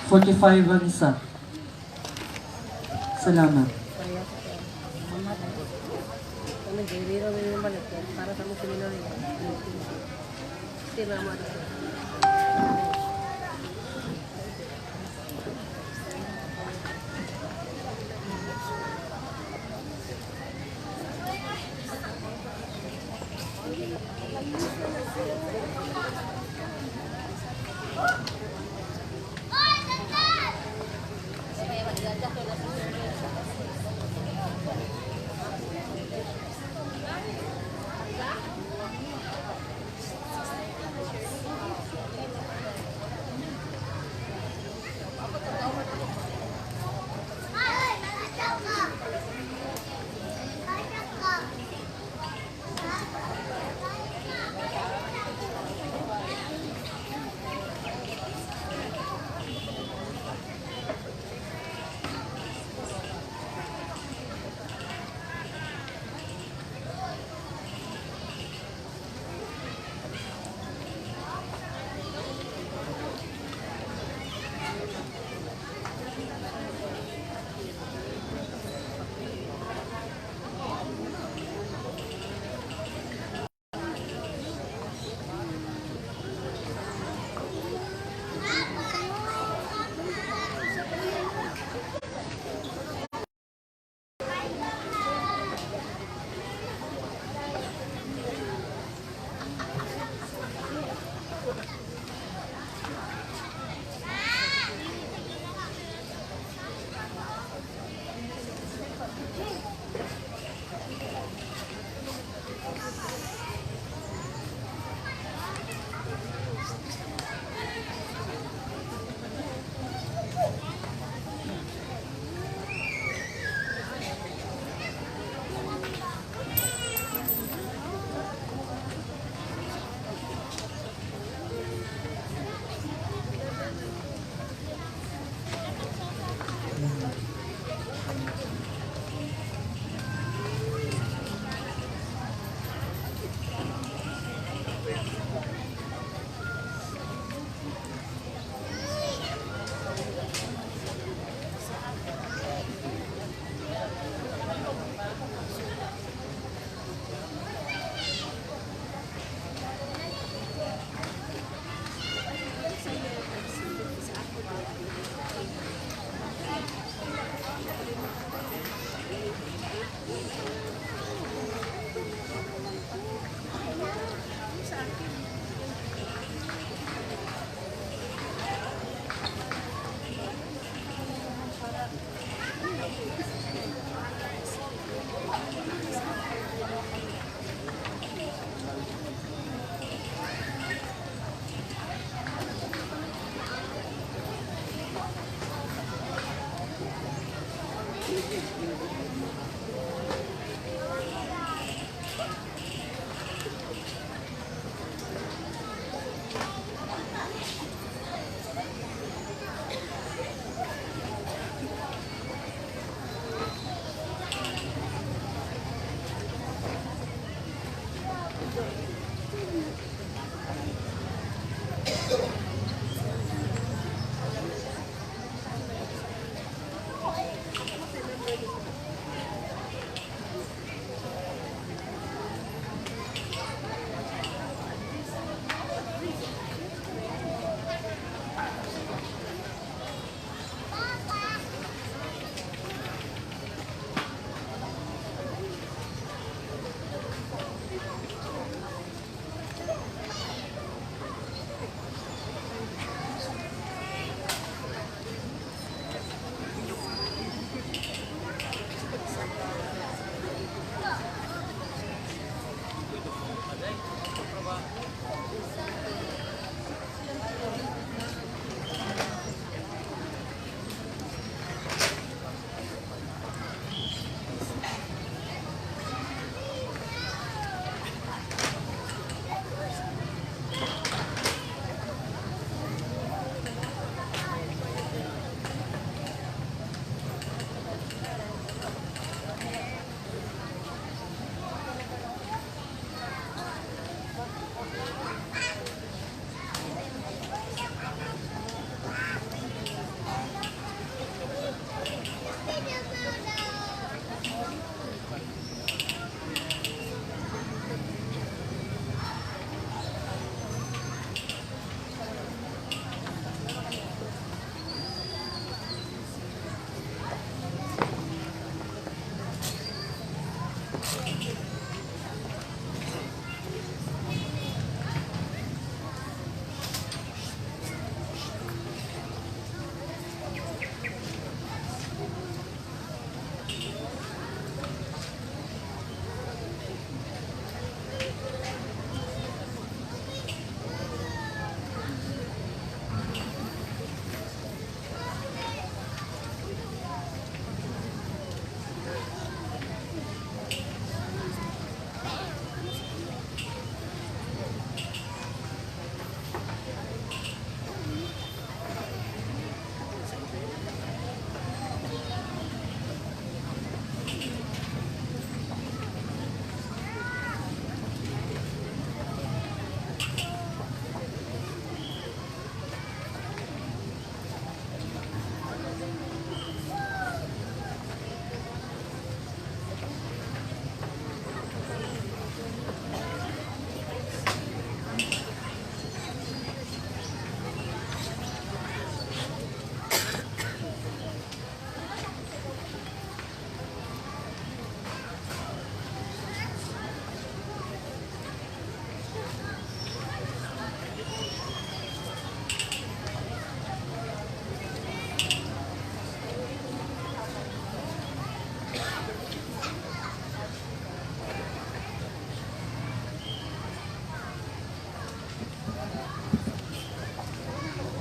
45 ang isa. Salamat. Para sa mga seminaryo. Sila mo.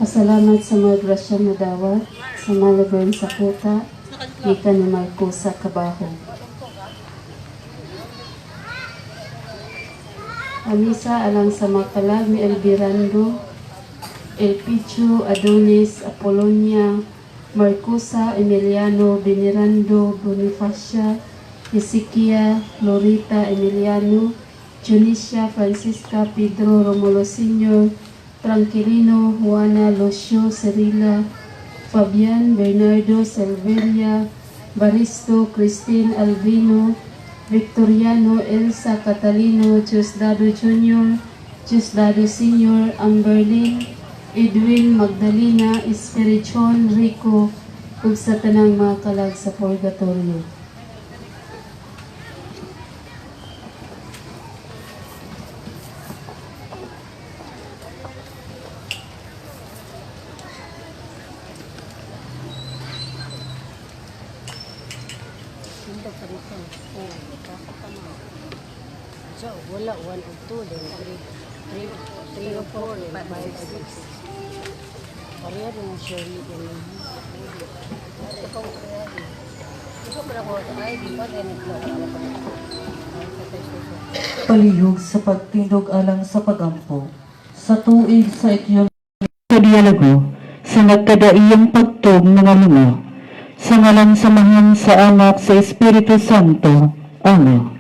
Pasalamat sa mga grasya nadawat sa Malabern sa Kuta, gikan ni Marcosa Kabaho. Ang misa alang sa mga kalag ni Elvirando, Elpicho, Adonis, Apolonia, Marcosa, Emiliano, Venerando, Bonifacia, Ezequiel, Lorita, Emiliano, Junisia, Francisca, Pedro, Romulo Sr., Tranquilino, Juana, Lucio, Cirila, Fabian, Bernardo, Silveria, Baristo, Christine, Albino, Victoriano, Elsa, Catalino, Diosdado Jr., Diosdado Sr., Amberlin, Edwin, Magdalena, Espirichon, Rico, ug sa tanang mga kalag sa Purgatorio. So, wala 1 o 2, then 3, 3, 3 o 4, then 5, 6. Pareha rin ang Shirley din. Palihog sa pagtindog alang sa pagampo sa tuig sa ikyon sa dialogo sa nagkadaiyang pagtug mga lima sa ngalan sa Amahan, sa Anak, sa Espiritu Santo. Amen.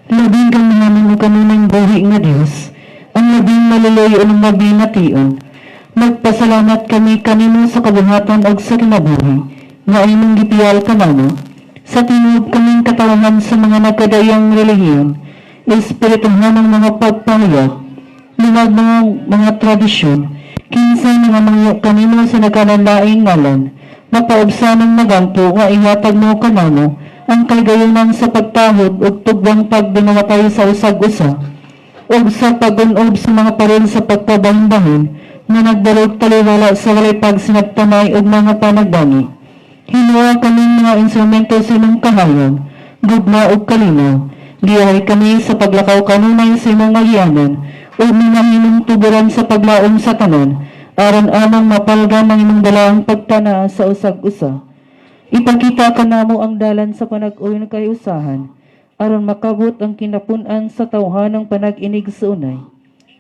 Labing kamahalan o kanunay buhi nga Dios, ang labing maluloy o mabination. Magpasalamat kami kanimo sa kabuhatan og sa kinabuhi nga imong gipiyal kanamo sa tinuod kaming katawhan sa mga nagkadaiyang relihiyon, espirituhanong mga pagpahayag, lumag mga tradisyon, kinsay mga mangyo kanimo sa nagkalanlaing ngalan, mapaubsanong magampo nga ihatag mo kanamo ang kahigayonan sa pagtahod ug tugwang pagbinuwatay sa usag-usa ug sa pag-unob sa mga paril sa pagpabahin-bahin nga nagdarog taliwala sa walay pagsinabtanay ug mga panagbangi. Hinuwa kaming mga instrumento sa imong kahayag, gugma ug kalinaw. Giyahay kami sa paglakaw kanunay sa imong agianan ug minahimong tuburan sa paglaom sa tanan, aron among mapalgan ang imong dalaang pagtana sa usag-usa. Ipakita kanamo ang dalan sa panag-uyon kay usahan, aron makabot ang kinapun-an sa tawhanang panag-inig sa unay.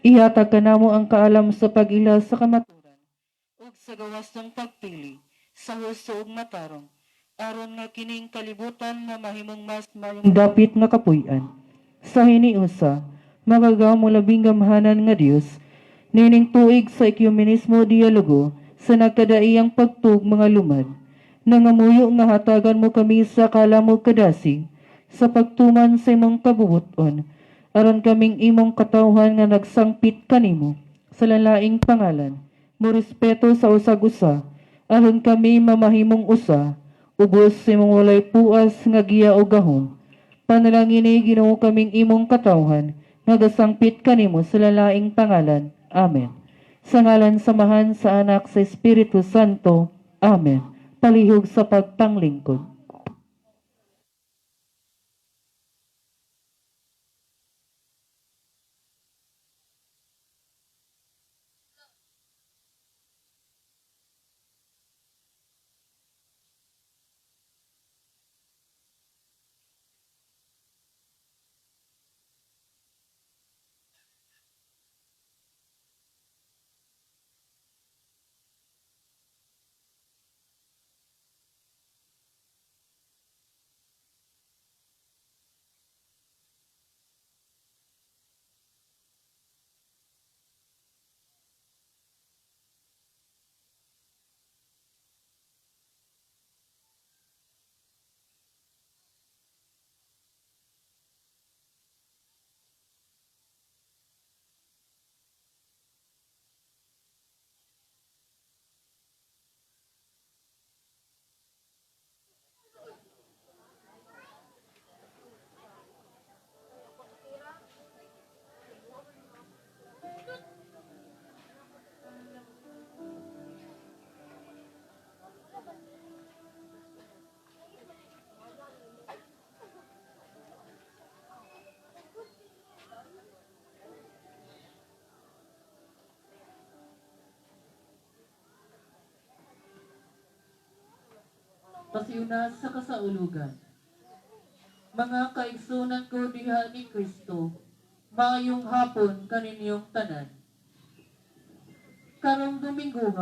Ihatag kanamo ang kaalam sa pag-ila sa kamatuoran ug sa gawas ng pagpili sa husto ug matarong, aron nga kining kalibutan nga mahimong mas mayong dapit nga kapuy-an. Sa hiniusa, makagamo labing gamhanan nga Dios, nining tuig sa ekumenismo dialogo sa nagkadaiyang pagtug mga lumad. Nangamuyo nga hatagan mo kami sa kalamog kadasig sa pagtuman sa imong kabubuton, aron kaming imong katawhan nga nagsangpit kanimo sa lalaing pangalan, mo respeto sa usag-usa, aron kami mamahimong usa, ubos sa imong walay puas nga giya o gahom. Panalangini, Ginoo, kaming imong katawhan nga gasangpit kanimo sa lalaing pangalan. Amen. Sa ngalan sa Amahan, sa Anak, sa Espiritu Santo. Amen. Palihog sa pagpanglingkod. Pasiuna sa kasaulugan. Mga kaigsunan ko diha ni Kristo, maayong hapon kaninyong tanan. Karong Domingo,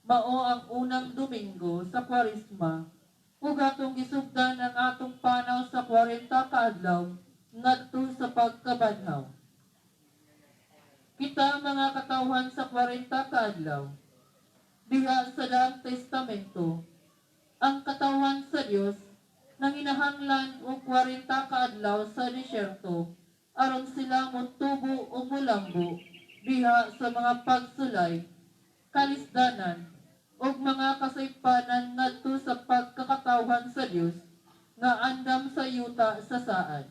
mao ang unang Domingo sa Kwaresma ug atong gisugdan ang atong panaw sa 40 ka adlaw ngadto sa pagkabanhaw. Kita mga katawhan sa 40 ka adlaw. Diha sa Daang Testamento, ang katawhan sa Dios nanginahanglan og 40 ka adlaw sa disyerto aron sila motubo o molambo diha sa mga pagsulay, kalisdanan ug mga kasaypanan ngadto sa pagkakatawhan sa Dios nga andam sa yuta sa saad.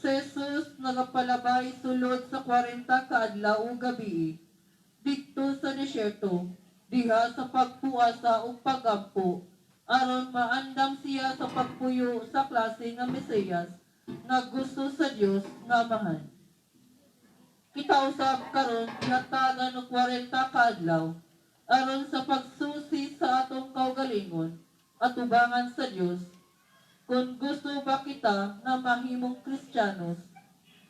Si Jesus nagapalabay sulod sa 40 ka adlaw ug gabii didto sa disyerto diha sa pagpuasa ug pagampo aron maandam siya sa pagpuyo sa klase nga Mesiyas nga gusto sa Dios nga Amahan. Kita usab karon gihatagan og 40 ka adlaw aron sa pagsusi sa atong kaugalingon atubangan sa Dios kung gusto ba kita nga mahimong Kristiyanos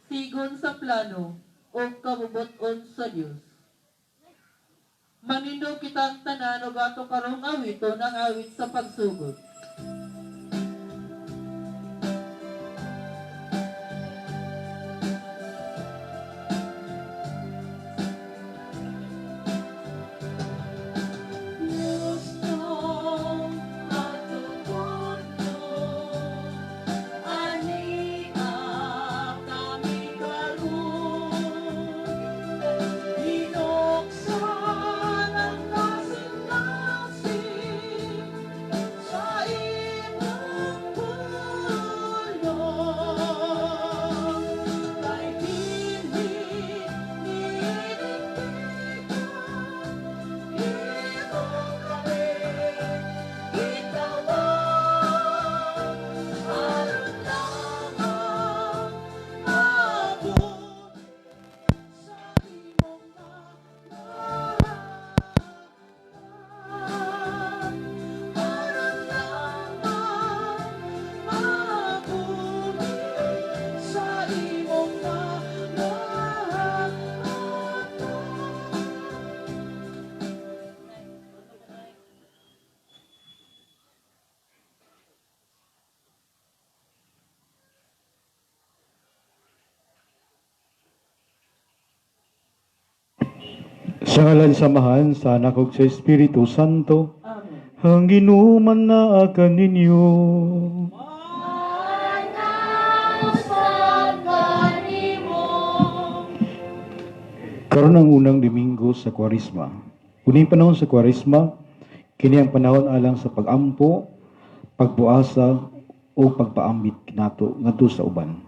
sigon sa plano o kabubut-on sa Dios. Manindog kitang tanan ug ato karong awiton ang awit sa pagsugod. Gustong matutulog, ania kami karon. Hinuksan ang kasing-kasing sa imong pulong. Kay dinhi ninindigan, imo kami gitawag, aron lamang mabuhi sa imong kamahatan. Aron lamang mabuhi sa imong kamahatan. Sa ngalan sa Amahan, sa Anak ug sa Espiritu Santo, Amen. ang Ginoo manaa kaninyo. Sa kanimo. Karon ang unang Domingo sa Kwaresma. Uning panahon sa Kwaresma, kini ang panahon alang sa pagampo, pagbuasa o pagpaambit nato ngadto sa uban.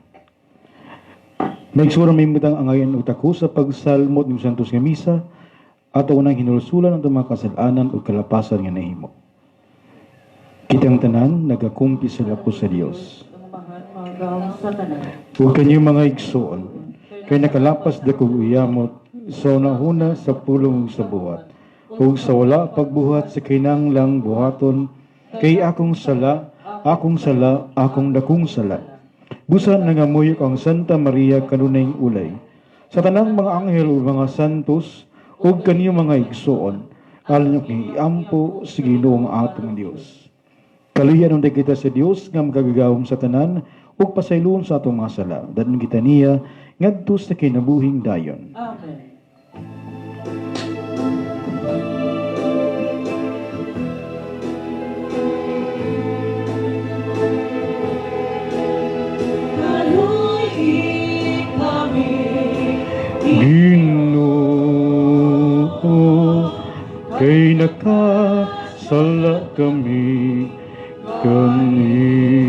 Maigsura may mutang angayan og tako sa pagsalmot ng Santos nga Misa ato unang hinulsulan ang mga kasal-anan ug kalapasan nga nahimo. Kitang tanan nagakumpi sa lapo sa Dios. Ang Amahan, magahom sa tanan. Ug kanyang mga igsoon, kay nakalapas dakog uyamot sa unahuna sa pulong ug sa buhat, ug sa wala pagbuhat sa kinahanglang buhaton, kay akong sala, akong sala, akong dakong sala. Busa nangamuyok ang Santa Maria kanunayng ulay. Sa tanang mga anghel ug mga santos, ug kaniyong mga igsoon, alang kay iampo sa Ginoong atong Dios. Kaluyan unta kita sa Dios nga makagagahom sa tanan ug pasayloon sa atong mga sala. Dadon kita niya ngadto sa kinabuhing dayon. Amen. Kaluy kami, Ginoo, kay nakasala kami kanimo,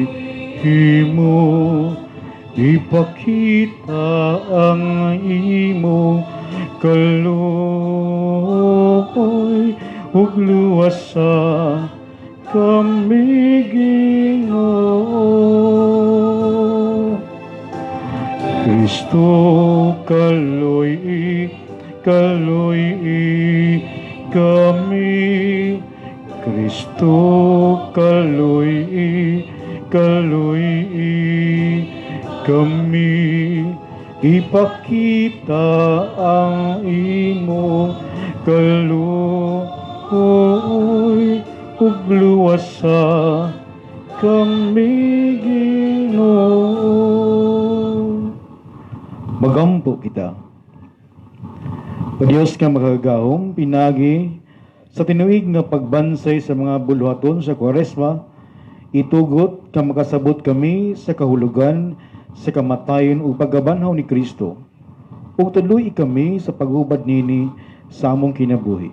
ipakita ang imo kaloy ug luwasa kami, Ginoo. Kristo, kaloy kami. Kristo. To kaluy kaluy kami, ipakita ang imo kaluoy ug luwasa kami, Ginoo. Magampo kita. O Diyos nga makagagahom, pinagi sa tinuig nga pagbansay sa mga buluhaton sa Kwaresma, itugot nga makasabot kami sa kahulugan sa kamatayon ug pagkabanhaw ni Kristo, ug tudloi kami sa paghubad nini sa among kinabuhi.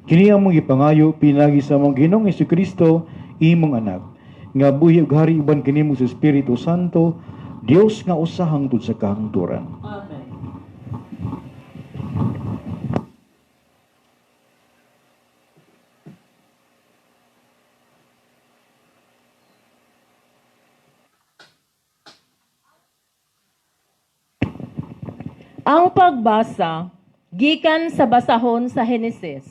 Kini among gipangayo pinagi sa among Ginoong Kristo, imong anak, nga buhi ug hari uban kanimo sa Espiritu Santo, Dios nga usa hangtod sa kahangturan. Amen. Ang pagbasa gikan sa basahon sa Henesis.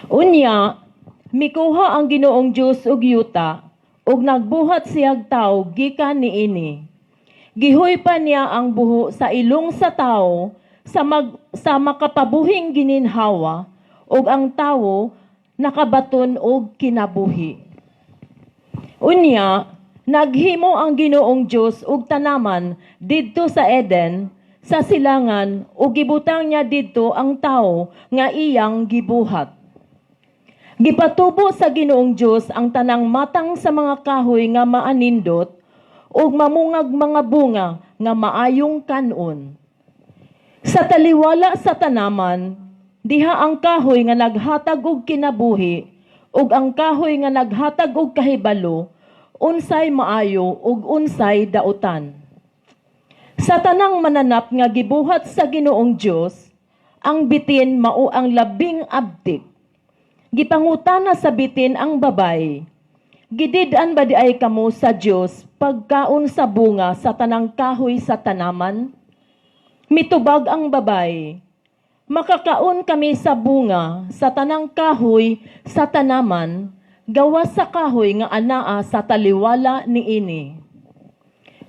Unya, mikuha ang Ginoong Dios og yuta ug nagbuhat siyag tawo gikan niini. Gihuypa niya ang buho sa ilong sa tawo sa makapabuhing gininhawa, ug ang tawo nakabaton og kinabuhi. Unya, naghimo ang Ginoong Dios og tanaman didto sa Eden sa silangan, ug gibutang niya didto ang tawo nga iyang gibuhat. Gipatubo sa Ginoong Dios ang tanang matang sa mga kahoy nga maanindot ug mamungag mga bunga nga maayong kan-on. Sa taliwala sa tanaman, diha ang kahoy nga naghatag og kinabuhi ug ang kahoy nga naghatag og kahibalo unsay maayo ug unsay dautan. Sa tanang mananap nga gibuhat sa Ginoong Dios, ang bitin mao ang labing abtik. Gipangutana sa bitin ang babay, "Gidid-an ba diay kamo sa Dios pagkaon sa bunga sa tanang kahoy sa tanaman?" Mitubag ang babay, "Makakaon kami sa bunga sa tanang kahoy sa tanaman, gawas sa kahoy nga anaa sa taliwala niini.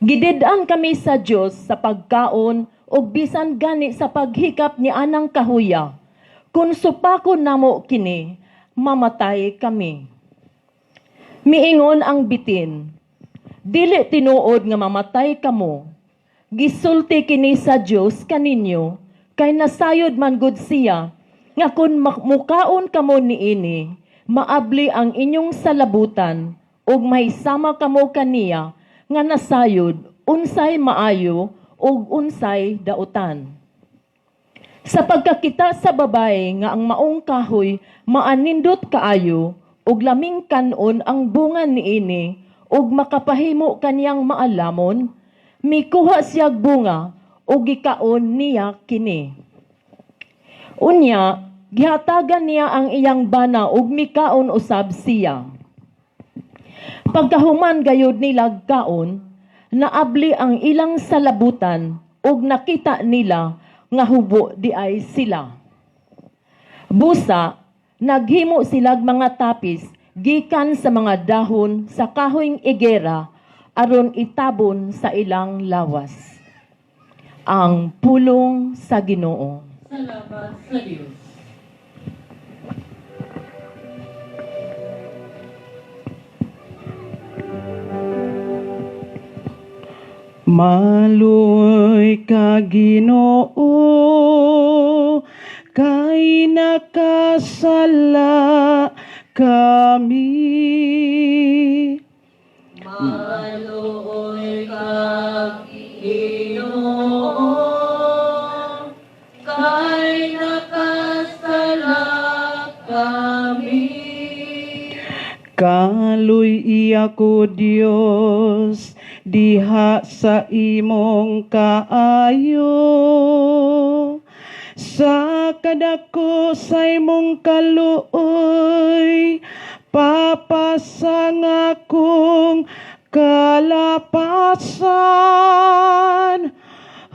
Gidid-an kami sa Dios sa pagkaon ug bisan gani sa paghikap ni anang kahuya. Kung supakon namo kini, mamatay kami." Miingon ang bitin, "Dili tinuod nga mamatay kamo. Gisulti kini sa Dios kaninyo, kay nasayod man gud siya nga kun mukaon kamo niini, maabli ang inyong salabutan ug mahisama kamo kaniya nga nasayod unsay maayo ug unsay dautan." Sa pagkakita sa babae nga ang maong kahoy maanindot kaayo ug laming kan-on ang bunga niini ug makapahimo kaniyang maalamon, mikuha siyag bunga ug gikaon niya kini. Unya, gihatagan niya ang iyang bana ug mikaon usab siya. Pagkahuman gayud nilag kaon, naabli ang ilang salabutan ug nakita nila nga hubo diay sila. Busa, naghimo silag mga tapis gikan sa mga dahon sa kahoyng igera aron itabon sa ilang lawas. Ang pulong sa Ginoo. Salamat sa Diyos. Maluoy ka, Ginoo, kay nakasala kami. Maluoy ka, Ginoo, kay nakasala kami. Kaluy iya ko, Dios, diha sa imong kaayo. Sa kadako sa imong kaluoy, papasang akong kalapasan.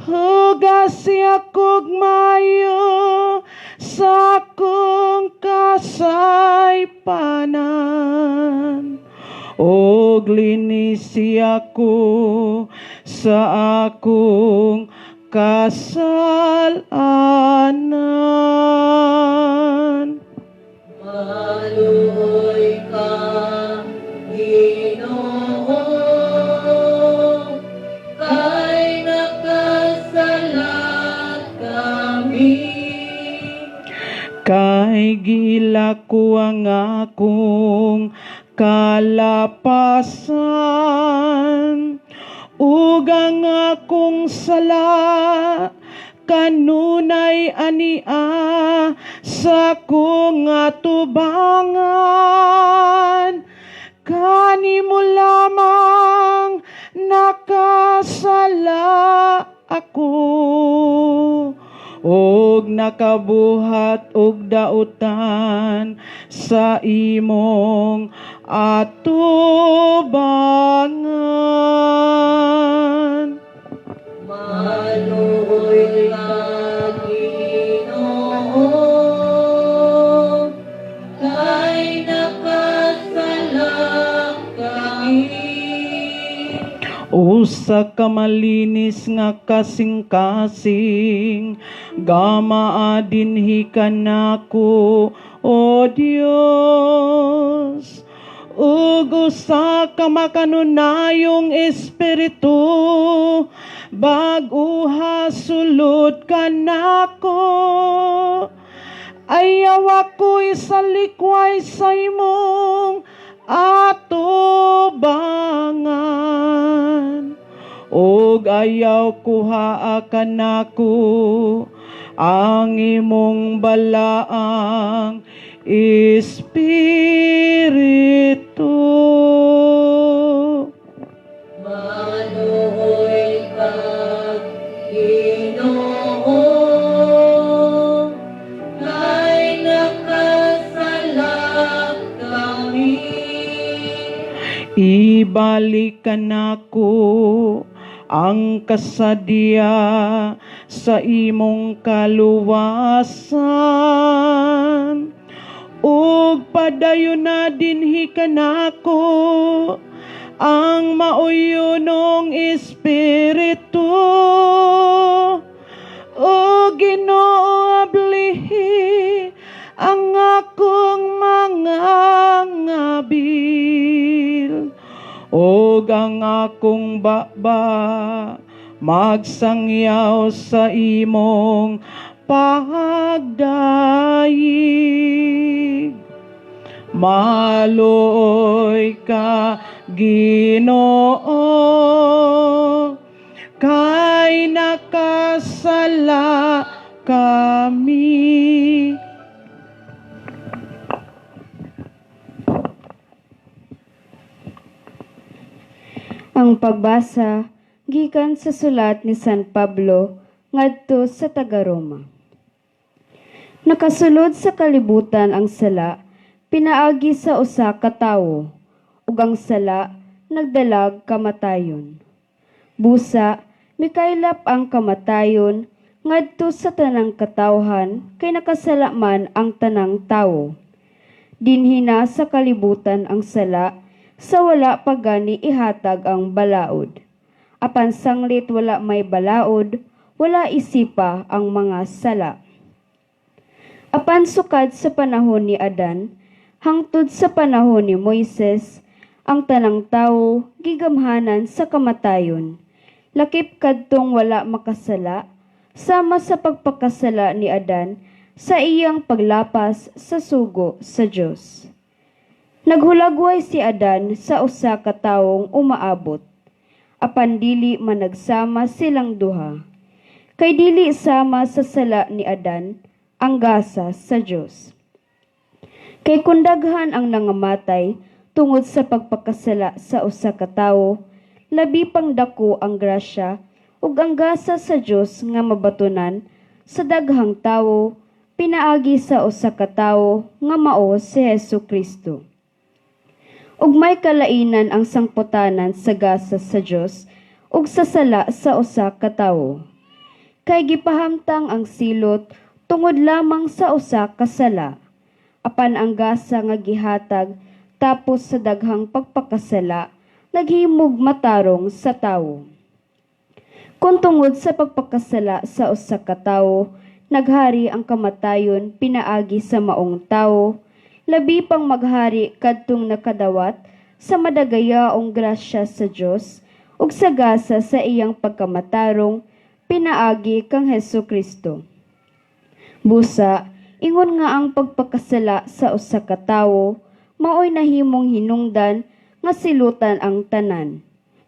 Hugasi akog mayo sa akong kasayuran. laypanan og linisi ako sa akong kasalanan. Maluoy ka, Ginoo, kay nakasala kami. Kay giila ko ang akong kalapasan ug ang akong sala kanunay ania sa akong atubangan. Kanimo lamang nakasala ako ug nakabuhat og dautan sa imong atubangan. Maluoy ka, Ginoo, kay nakasala kami. Usa ka malinis nga kasing-kasing, gamaa dinhi kanako, O Dios. Ug usa ka makanunayong espiritu, bag-uha sulod kanako. Ayaw ako isalikway sa imong atubangan. Ug ayaw kuhaa kanako ang imong balaang espiritu. Maluoy ka, Ginoo, kay nakasala kami. Ibalik kanako ang kasadya sa imong kaluwasan. Ug padayon na dinhi kanako ang mauyonong espiritu. O Ginoo, ablihi ang akong mga ngabil ug ang akong baba magsangyaw sa imong pagdayeg. Maluoy ka, Ginoo, kay nakasala kami. Ang pagbasa gikan sa sulat ni San Pablo ngadto sa taga-Roma. Nakasulod sa kalibutan ang sala pinaagi sa usa ka tawo, ug ang sala nagdalag kamatayon. Busa mikaylap ang kamatayon ngadto sa tanang katawhan kay nakasala man ang tanang tawo. Dinhi na sa kalibutan ang sala sa wala pa gani ihatag ang balaod. Apan sanglit wala may balaod, wala isipa ang mga sala. Apan sukad sa panahon ni Adan, hangtod sa panahon ni Moises, ang tanang tawo gigamhanan sa kamatayon. Lakip kadtong wala makasala, sama sa pagpakasala ni Adan sa iyang paglapas sa sugo sa Dios. Naghulagway si Adan sa usa ka tawong umaabot. Apan dili managsama silang duha. Kay dili sama sa sala ni Adan ang gasa sa Dios. Kay kun daghan ang nangamatay tungod sa pagpakasala sa usa ka tawo, labi pang dako ang grasya ug ang gasa sa Dios nga mabatunan sa daghang tawo pinaagi sa usa ka tawo nga mao si Hesus Kristo. Ug may kalainan ang sangputanan sa gasa sa Dios ug sa sala sa usa ka tawo. Kay gipahamtang ang silot tungod lamang sa usa ka sala. Apan ang gasa nga gihatag tapos sa daghang pagpakasala naghimog matarong sa tawo. Kung tungod sa pagpakasala sa usa ka tawo, naghari ang kamatayon pinaagi sa maong tawo, labi pang maghari kadtong nakadawat sa madagayaong grasya sa Dios ug sa gasa sa iyang pagkamatarong pinaagi kang Hesus Kristo. Busa, ingon nga ang pagpakasala sa usa ka tawo maoy nahimong hinungdan nga silutan ang tanan.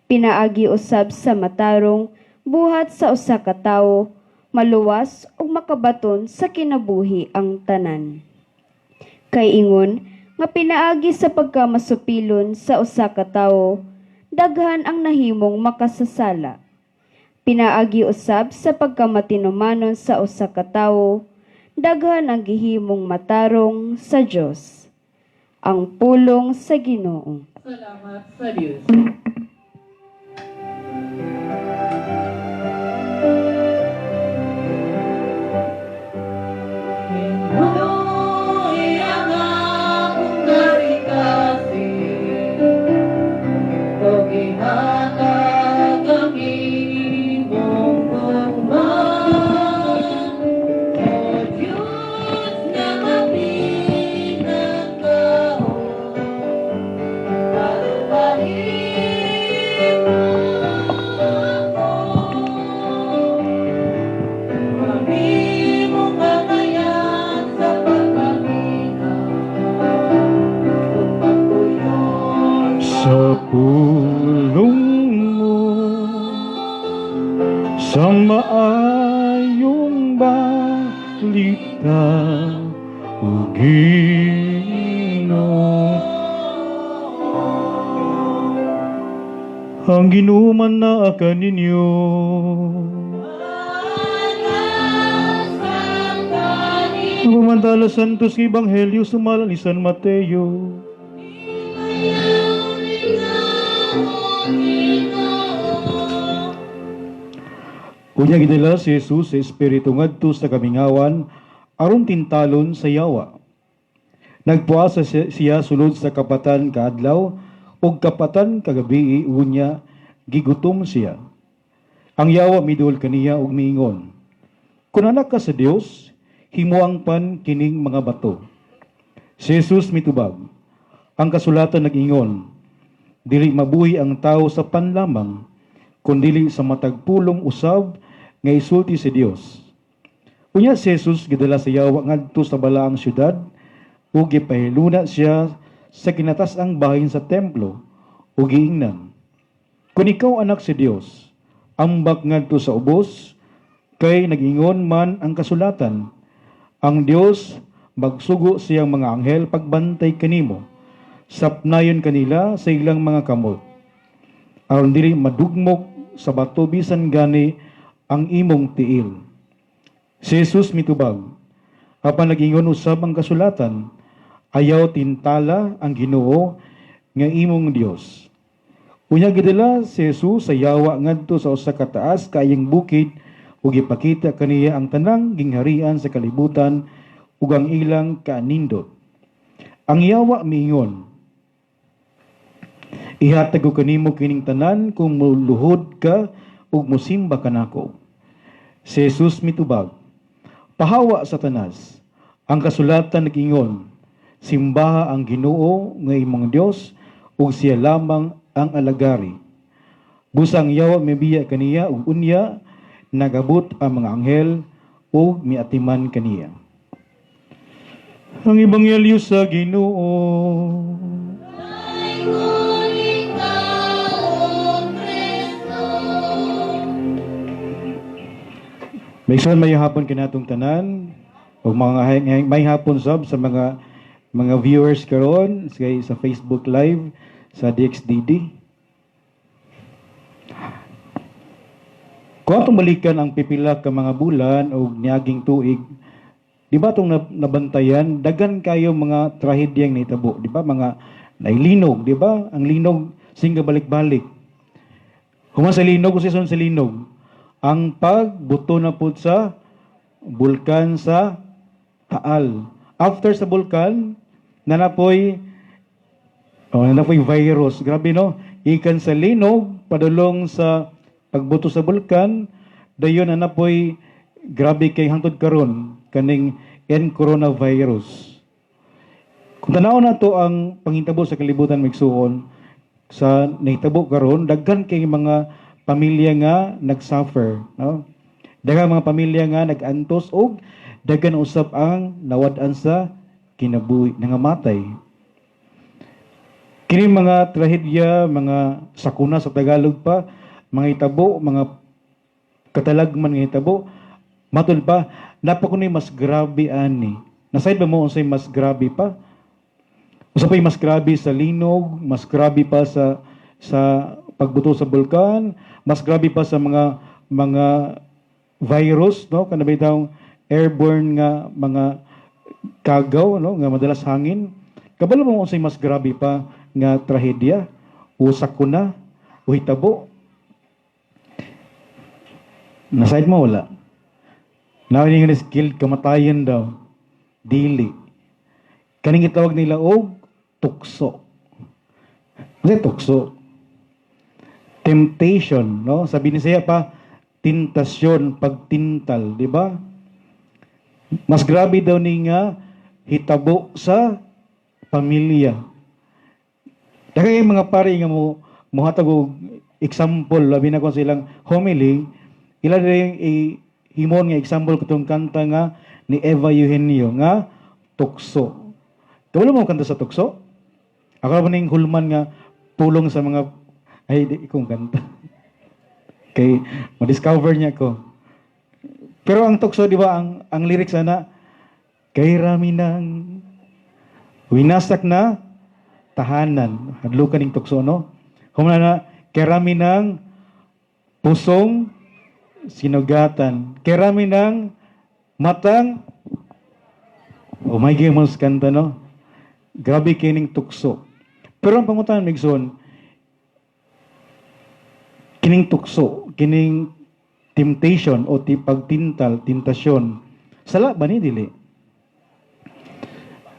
Pinaagi usab sa matarong buhat sa usa ka tawo, maluwas ug makabaton sa kinabuhi ang tanan. Kay ingon nga pinaagi sa pagkamasupilon sa usa ka tawo, daghan ang nahimong makasasala. Pinaagi usab sa pagkamatinumanon sa usa ka tawo, daghan ang gihimong matarong sa Dios. Ang pulong sa Ginoo. Salamat sa Diyos. Hinuoy ang akong kasing-kasing, ug ihatag ang imong gugma. O Diyos nga mapinagkaon, parupahin mo ako. Mahimong katayan sa pagpaminaw, ug pagtuyon Sa pulong mo, sa maayong balita, o Ginoo. Ang Ginoo man naa kaninyo. Ang pamantala Santos nga Ebanghelyo sumala ni San Mateo. Unya gidala si Jesus sa Espiritu ngadto sa kamingawan aron tintalon sa yawa. Nagpuasa siya sulod sa kapatan kaadlaw ug kapatan kagabi, unya gigutom siya. Ang yawa miduol kaniya ug miingon, "Kun anak ka sa Dios, himuang pan kining mga bato." Si Jesus mitubag, "Ang kasulatan nag-ingon, dili mabuhi ang tao sa pan lamang, kundili sa matag pulong usab nga isulti sa Dios." Unya si Jesus gidala sa yawa ngadto sa balaang syudad ug gipahiluna siya sa kinatas-ang bahin sa templo ug giingnan, "Kung ikaw anak sa Dios, ambak ngadto sa ubos, kay nag-ingon man ang kasulatan, ang Dios magsugo siyang mga anghel pagbantay kanimo. Sapnayon kanila sa ilang mga kamot aron dili madugmok sa bato bisan gani ang imong tiil." Si Jesus mitubag, "Apan nag-ingon usab ang kasulatan, ayaw tintala ang Ginoo nga imong Dios." Unya gidala si Jesus sa yawa ngadto sa usa ka taas kaayong bukid ug gipakita kaniya ang tanang gingharian sa kalibutan ug ang ilang kaanindot. Ang yawa miingon, "Ihatag ko kanimo kining tanan kung muluhod ka ug musimba kanako." Si Jesus mitubag, "Pahawa, Satanas. Ang kasulatan nag-ingon, simbaha ang Ginoo nga imong Dios ug siya lamang ang alagari." Busa ang yawa mibiya kaniya ug unya nagabot ang mga anghel ug miatiman kaniya. Ang Ebanghelyo sa Ginoo. Ay ikaw, Kristo. May may hapon kanatong tanan ug mga may hapon sab sa mga viewers karon sa Facebook Live sa DXDD. Kung atong balikan ang pipila ka mga bulan o niaging tuig, di ba itong nabantayan, daghan kayo mga trahedyang nahitabo, di ba? Mga nailinog, di ba? Ang linog, singga balik-balik. Human sa linog, kung sa linog, ang pagbuto na po sa bulkan sa Taal. After sa bulkan, naa na poy, oh, naa na poy virus. Grabe, no? Ikan sa linog, padulong sa pagbuto sa bulkan, dayon naa na poy grabe kay hangtod karon kaning N coronavirus. Kung tanaw nato ang panghitabo sa kalibutan, migsuon, sa nahitabo karon, daghan kay mga pamilya nga nag-suffer, no? Daghan mga pamilya nga nag-antos og daghan usab ang nawad-an sa kinabuhi, nangamatay. Kini mga trahedya, mga sakuna sa Tagalog pa, mga hitabo, mga katalagman nga hitabo, matud pa, naa pa kuno'y mas grabe ani. Nasayod ba mo unsay mas grabe pa? Usa pa'y mas grabe sa linog, mas grabe pa sa pagbuto sa bulkan, mas grabe pa sa mga virus, no, kana bitawng airborne nga mga kagaw, no, nga madalas hangin. Kabalo mo unsay mas grabe pa nga trahedya o sakuna o hitabo? Nasayod mo, wala? Naa nga skill kamatayan daw. Dili. Kaning gitawag nila og tukso. Ano tukso? Temptation, no? Sabi ni siya pa, tintasyon, pagtintal, di ba? Mas grabe daw ni nga hitabo sa pamilya. Daghan kay mga pari nga mo mohatag og example, labi na kung silang homily, ila din himon nga example katong kanta nga ni Eva Eugenio nga "Tukso". Kabalo mo kanta sa "Tukso"? Ako ba ning hulman nga pulong sa mga, ay, di kong kanta. Kay ma-discover niya ko. Pero ang "Tukso", di ba, ang lyrics ana, "Kay rami ng winasak na tahanan." Hadlukan ning "Tukso", no? Humana na, "Kay rami ng pusong sinugatan. Kay rami ng matang." Oh my God, kanta, no? Grabe kining tukso. Pero ang pangutan, migsoon, kining tukso, kining temptation o ti pagtintal, tintasyon, sala ba ni, dili?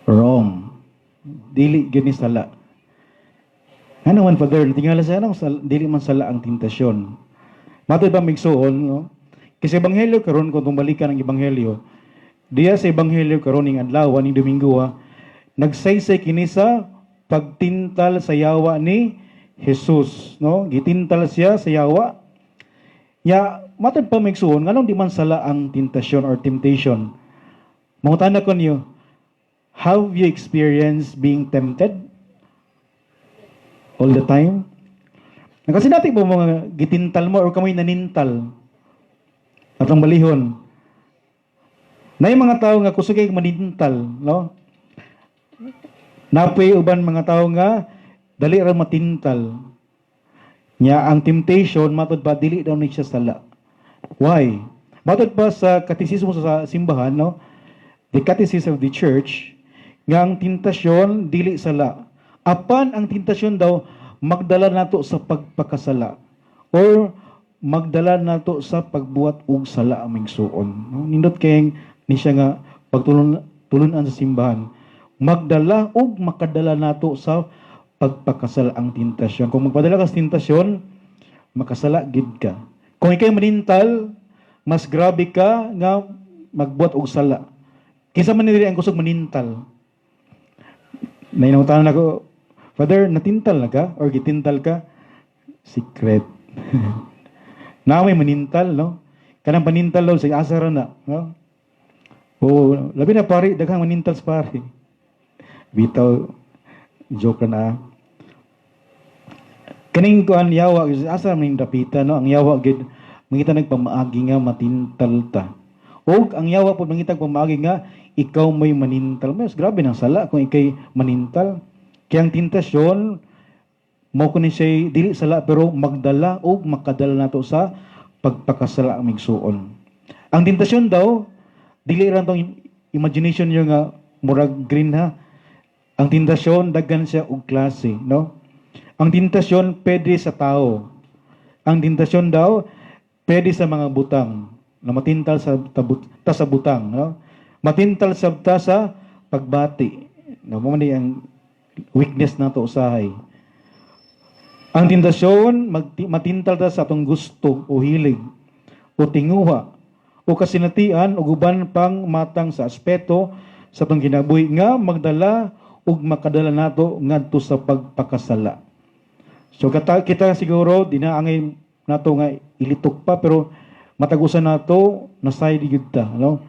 Wrong. Dili gyud ni sala. Ano man, Father, tingala sa anong sala, dili man sala ang tintasyon? Matod ba, migsuon, no? Kasi ebanghelyo karon, kung balikan ang ebanghelyo, diya sa ebanghelyo karon ning adlaw ning Domingo, nagsaysay kini sa pagtintal sa yawa ni Jesus, no? Gitintal siya sa yawa. Ya, matod pa, migsuon, nganong di man sala ang tintasyon or temptation? Mangutana ko niyo, have you experienced being tempted? All the time? Nakasinati mo mga gitintal mo or kamoy nanintal? Atong balihon. Na yung mga tao nga kusog kay manintal, no? Naa poy uban mga tao nga dali ra matintal. Nya ang temptation, matod pa, dili daw ni siya sala. Why? Matod pa sa katisismo sa simbahan, no? The Catechism of the Church, nga ang tintasyon dili sala. Apan ang tintasyon daw magdala nato sa pagpakasala or magdala nato sa pagbuhat og sala, aming suon. No? Nindot kay ni siya nga pagtulon tulunan sa simbahan. Magdala og makadala nato sa pagpakasala ang tintasyon. Kung magpadala ka sa tintasyon, makasala gid ka. Kung ikay manintal, mas grabe ka nga magbuhat og sala. Kinsa man diri ang kusog manintal? Nainawtanan ako, "Father, natintal na ka? Or gitintal ka?" Secret. Na may manintal, no? Kanang panintal daw, sa asa ra na, no? O, labi na pari, daghang manintal sa pari. Bitaw, joke na. Kaning kuan, yawa, asa man dapita, no? Ang yawa gid mangita nagpamaagi nga matintal ta. Og ang yawa po mangita pamaagi nga ikaw may manintal. Mas grabe nang sala kung ikay manintal. Kaya ang tintasyon mo kuno siya dili sala pero magdala og makadala nato sa pagpakasala, ang migsuon. Ang tintasyon daw dili ra tong imagination niyo nga murag green ha. Ang tintasyon daghan siya og klase, no? Ang tintasyon pwede sa tao. Ang tintasyon daw pwede sa mga butang, na matintal sa tabut, ta sa butang, no? Matintal sa ta sa pagbati. No, mao man ni ang weakness nato usahay. Ang tentasyon, matintal ta sa atong gusto o hilig o tinguha o kasinatian o uban pang matang sa aspeto sa atong kinabuhi nga magdala ug makadala nato ngadto sa pagpakasala. So kita siguro di na angay nato nga ilitok pa, pero matag usa nato nasay di gyud ta, no?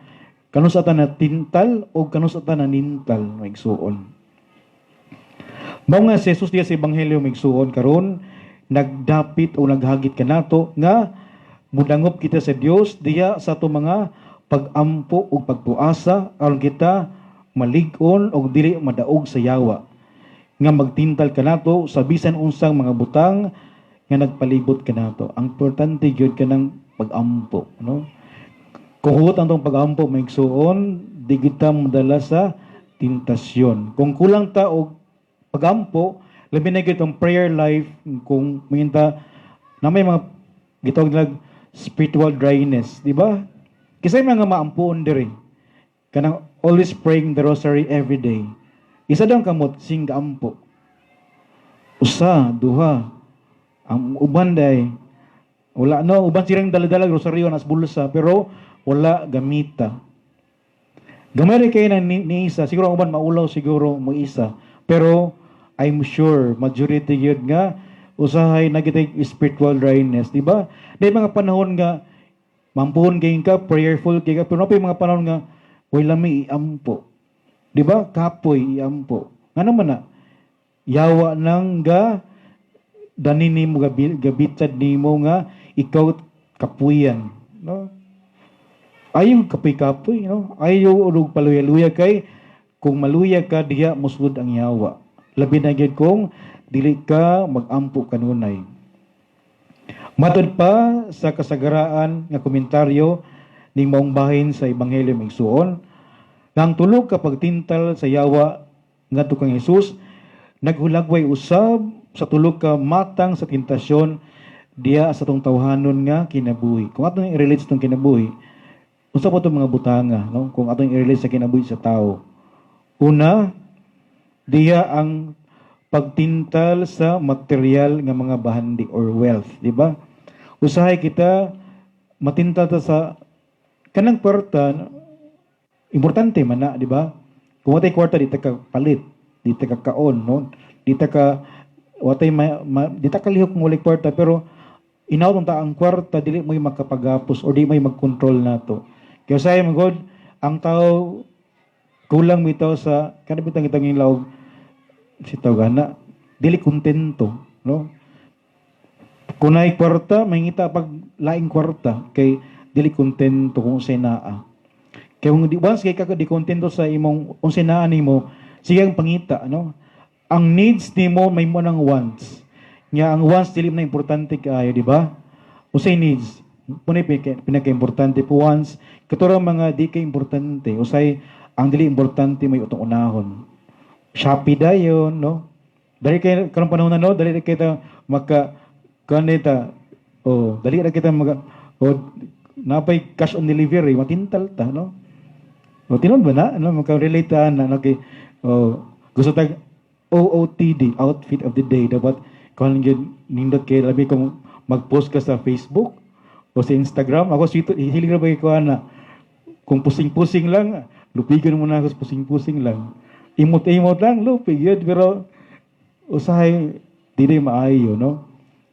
Kanus-a ta natintal o kanus-a ta nanintal, mga igsuon. Mao nga si Jesus diya sa Ebanghelyo, mga igsuon, karon nagdapit o naghagit kanato nga mudangop kita sa Dios diya sa ato mga pag-ampo ug pagpuasa aron kita malig-on og dili madaog sa yawa nga magtintal kanato sa bisan unsang mga butang nga nagpalibot kanato. Ang importante gyud kanang pag-ampo, no? Kung huot ang atong pag-ampo, mga igsuon, di kita madala sa tentasyon. Kung kulang ta og pag-ampo, labi na gyud ang prayer life, kung minta na may mga gitawag nila spiritual dryness, di ba? Kisay mga maampuon diri. Kanang always praying the rosary every day. Isa daw ang kamot sing gaampo. Usa, duha. Ang uban day wala, no, uban silang dala-dala rosaryo nas bulsa pero wala gamita. Gamay ra kay na ni isa, siguro ang uban maulaw siguro mo isa. Pero I'm sure majority gyud nga usahay na kita spiritual dryness, di ba? Di mga panahon nga mampuhon kay ka, prayerful kay ka, pero napay mga panahon nga way lami iampo. Di ba? Kapoy iampo. Nga naman na yawa nang ga dani nimo gabitad nimo nga ikaw kapuyan, no? Ayaw kapoy-kapoy, no? Ayaw og paluya-luya kay kung maluya ka diha mosulod ang yawa. Labi na gyud kung dili ka magampo kanunay. Matod pa sa kasagaraan nga komentaryo ning maong bahin sa Ebanghelyo, mga igsuon, nga ang tulo ka pagtintal sa yawa ngadto kang Hesus naghulagway usab sa tulo ka matang sa tentasyon diya sa atong tawhanon nga kinabuhi. Kung atong i-relate sa atong kinabuhi, unsa po itong mga butanga, no? Kung atong i-relate sa kinabuhi sa tao. Una, diya ang pagtintal sa material nga mga bahandi or wealth, di ba? Usahay kita matintal ta sa kanang kwarta, importante man na, di ba? Kung watay kwarta, di ta ka palit, di ta ka kaon, no? Di ta ka watay di ta ka lihok kung walay kwarta, pero inawon ta ang kwarta dili mo'y makapagapos or di mo'y magkontrol nato. Kaya usahay man god, ang tao kulang bitaw sa kanang bitang itang ilawg si tawgana dili kontento, no? Kung naay kwarta, mangita pag laing kwarta kay dili kontento kung unsay naa. Kay kung di, once kay ka di kontento sa imong unsay naa nimo, sige ang pangita, no? Ang needs nimo may mo ng wants. Nya ang wants dili na importante kaayo, di ba? Unsay needs punay pinaka-importante po wants katurang mga di kay importante. Usay ang dili importante may utong unahon. Shopee dayon, no? Dali kay karong panahon na, no, dali ra kita maka kanita, oh, dali ra kita maka, oh, napay cash on delivery, matintal ta, no? O tinuod ba na, no, maka-relate ta na, no, kay oh, gusto tag OOTD, outfit of the day, dapat kung gyud nindot kay labi kung mag-post ka sa Facebook o sa Instagram. Ako sito hilig ra ba ko ana. Kung pusing-pusing lang, lupigan mo na ako sa pusing-pusing lang. Imot-imot lang, lupig yun. Pero usahay, dili maayo, no?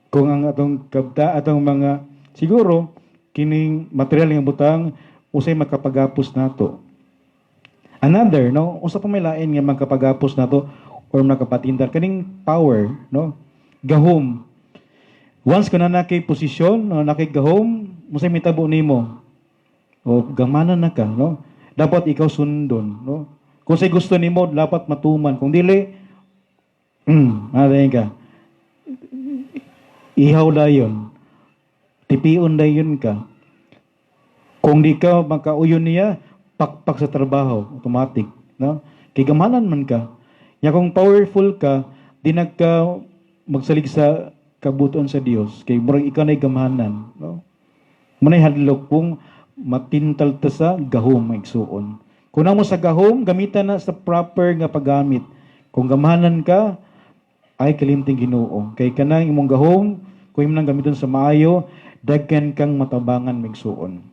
Kung ang atong kabta, atong mga, siguro, kining material nga butang, usay makapagapos nato. Another, no? Usa pa may lain nga makapagapos nato or makapatintal kaning power, no? Gahom. Once ka na nakay posisyon, no, nakay gahom, unsay mitabo nimo? O gamanan na ka, no? Dapat ikaw sundon, no? Kung say gusto nimo, dapat matuman. Kung dili, ka. Ihaw dayon. Tipion dayon ka. Kung di ka makauyon niya, pakpak sa trabaho, automatic, no? Kay gamanan man ka. Nya kung powerful ka, di nagka magsalig sa kabuton sa Dios kay murag ikaw na'y gamanan, no? Muna'y hadlok kung matintal ta sa gahom, igsuon. Kung mo sa gahom, gamitan na sa proper nga paggamit. Kung gamhanan ka, ay kalimting Ginoo. Kay kanang imong gahom, kung imo nang gamiton sa maayo, daghan kang matabangan, migsuon.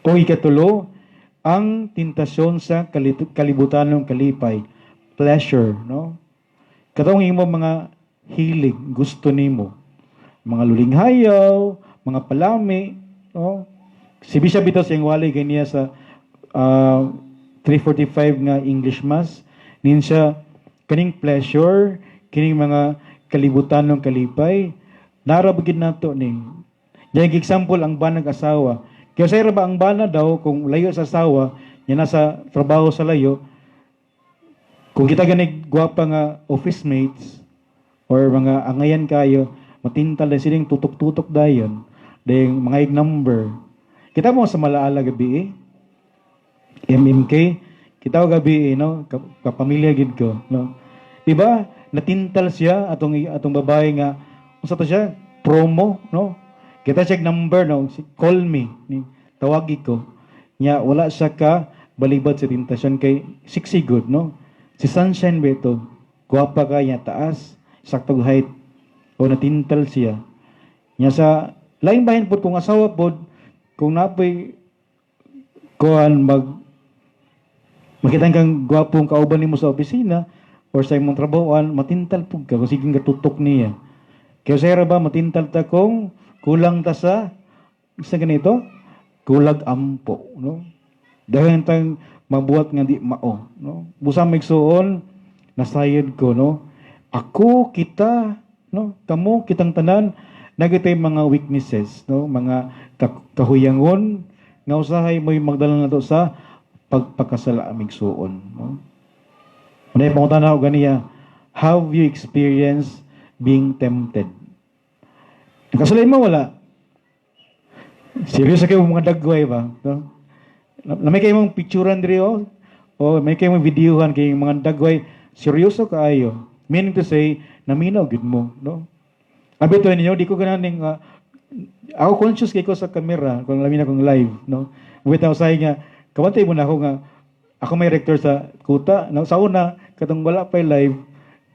O ikatulo, ang tentasyon sa kalibutan ng kalipay, pleasure, no? Katong imo mga hilig, gusto nimo, mga lulinghayaw, mga palami, no? Si Bishop bitaw sa wali ganiya sa 3:45 nga English Mass, nin siya kaning pleasure, kining mga kalibutan ng kalipay, nara ba gid nato ni. Yan example ang banag asawa. Kaya sa ba ang bana daw kung layo sa asawa, yan nasa trabaho sa layo, kung kita gani gwapa nga office mates or mga angayan kayo, matintal na siling tutok-tutok dayon, dayong mga ig number. Kita mo sa Malaala gabi eh. MMK, kita ko gabi eh, no? Kapamilya gid ko, no? Diba? Natintal siya atong atong babae nga unsa to siya? Promo, no? Kita check number, no? Call me, ni tawagi ko. Nya wala siya ka balibad sa tentasyon kay sexy good, no? Si Sunshine Beto, gwapa ka niya, taas, saktog height. O natintal siya. Nya sa laing bahin pod kung asawa pod, kung napoy kuan mag makita kang gwapong kauban nimo sa opisina or sa imong trabahoan, matintal pud ka kung sige katutok niya. Kaya sa ba matintal ta kung kulang ta sa sa ganito, kulag ampo, no? Dahil tang mabuhat nga di mao, no? Busa migsuon, nasayod ko, no? Ako, kita, no? Kamo, kitang tanan, nagitay mga weaknesses, no? Mga kahuyangon, nga usahay mo'y magdala nato sa pagpakasala, migsuon, no? Unay pangutana ko ganiya, have you experienced being tempted? Nakasulay mo wala? Seryoso kayo mga dagway ba? No? Na may kayo mong picturean diri oh. O may kayo mong videohan kay mga dagway. Seryoso kaayo. Meaning to say, naminaw gid mo, no? Abi to ninyo, di ko ganahan ning ako conscious kay ko sa camera kung labi na kong live, no? Wait ako sa nga, kabantay mo na ako nga ako may rector sa kuta, no? Sa una, katong wala pa live,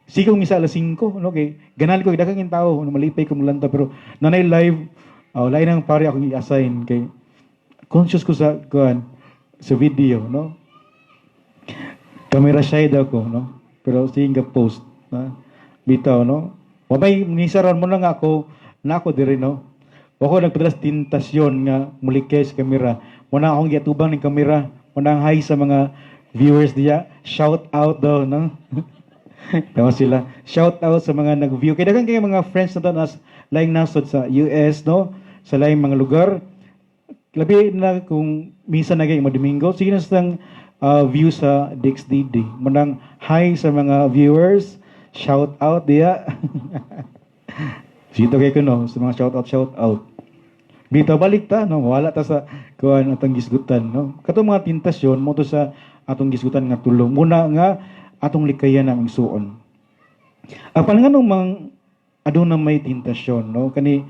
sigong misa alas 5, no? Kay ganahan ko daghang tao, no, malipay ko mulanta, pero nanay live, oh, lain ang pare akong i-assign kay conscious ko sa kuan sa video, no? Camera shy daw ko, no? Pero sige nga post, na bitaw, no? Wa may nisaron mo lang ako na ako diri, no? Wa ko nagpadala sa tentasyon nga mulikay sa kamera. Muna akong giatubang ning kamera. Muna ang hi sa mga viewers diya. Shout out daw, no? Tama sila. Shout out sa mga nag-view. Kaya daghan kayo mga friends na to nas laing nasod sa US, no? Sa laing mga lugar. Labi na kung minsan na kayo mo Domingo, sige na sa view sa DXDD. Munang hi sa mga viewers. Shout out diya. Sito kay kuno sa mga shout out, shout out. Bitaw, balik ta, no, wala ta sa kuan atong gisgutan, no. Katong mga tentasyon mo to sa atong gisgutan nga tulong. Muna nga atong likayan ang igsuon. Apan nganong mang aduna may tentasyon, no? Kani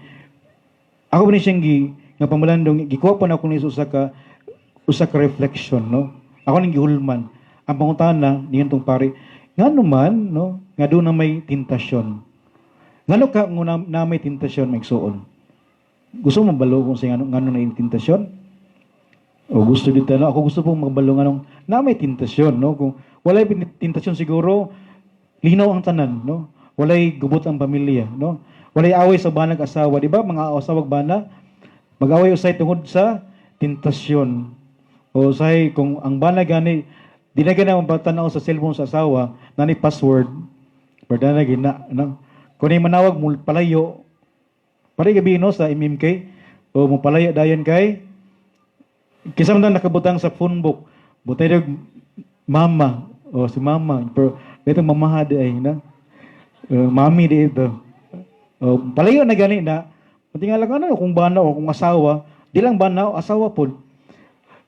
ako ba ni siyang gi nga pamalandong gikuha pa na ako ni usa ka reflection, no? Ako ning gihulman. Ang pangutana niyan tong pare, ngano man, no, nga aduna may tentasyon? Ngano ka nga na may tentasyon, maigsuon? Gusto mo mabalo kung sa ngano ngano na yung tentasyon? O gusto dito, no? Ako gusto pong magbalo nganong na may tentasyon, no? Kung walay tentasyon siguro linaw ang tanan, no? Walay gubot ang pamilya, no? Walay away sa banag asawa, di ba? Mga asawag bana mag-away usay tungod sa tentasyon. O say kung ang bana gani di na gana mapatanaw sa cellphone sa asawa, nani password, pero na gina, no? Kung ni manawag mo palayo, pare gabi, no, sa MMK, o mo palayo dayon kay kisa man nakabutang sa phone book, butay dog mama o si mama, pero dito mamaha di ay na. Mami di ito. O, palayo na gani na. Patingala ka na kung bana o kung asawa, di lang bana o asawa po.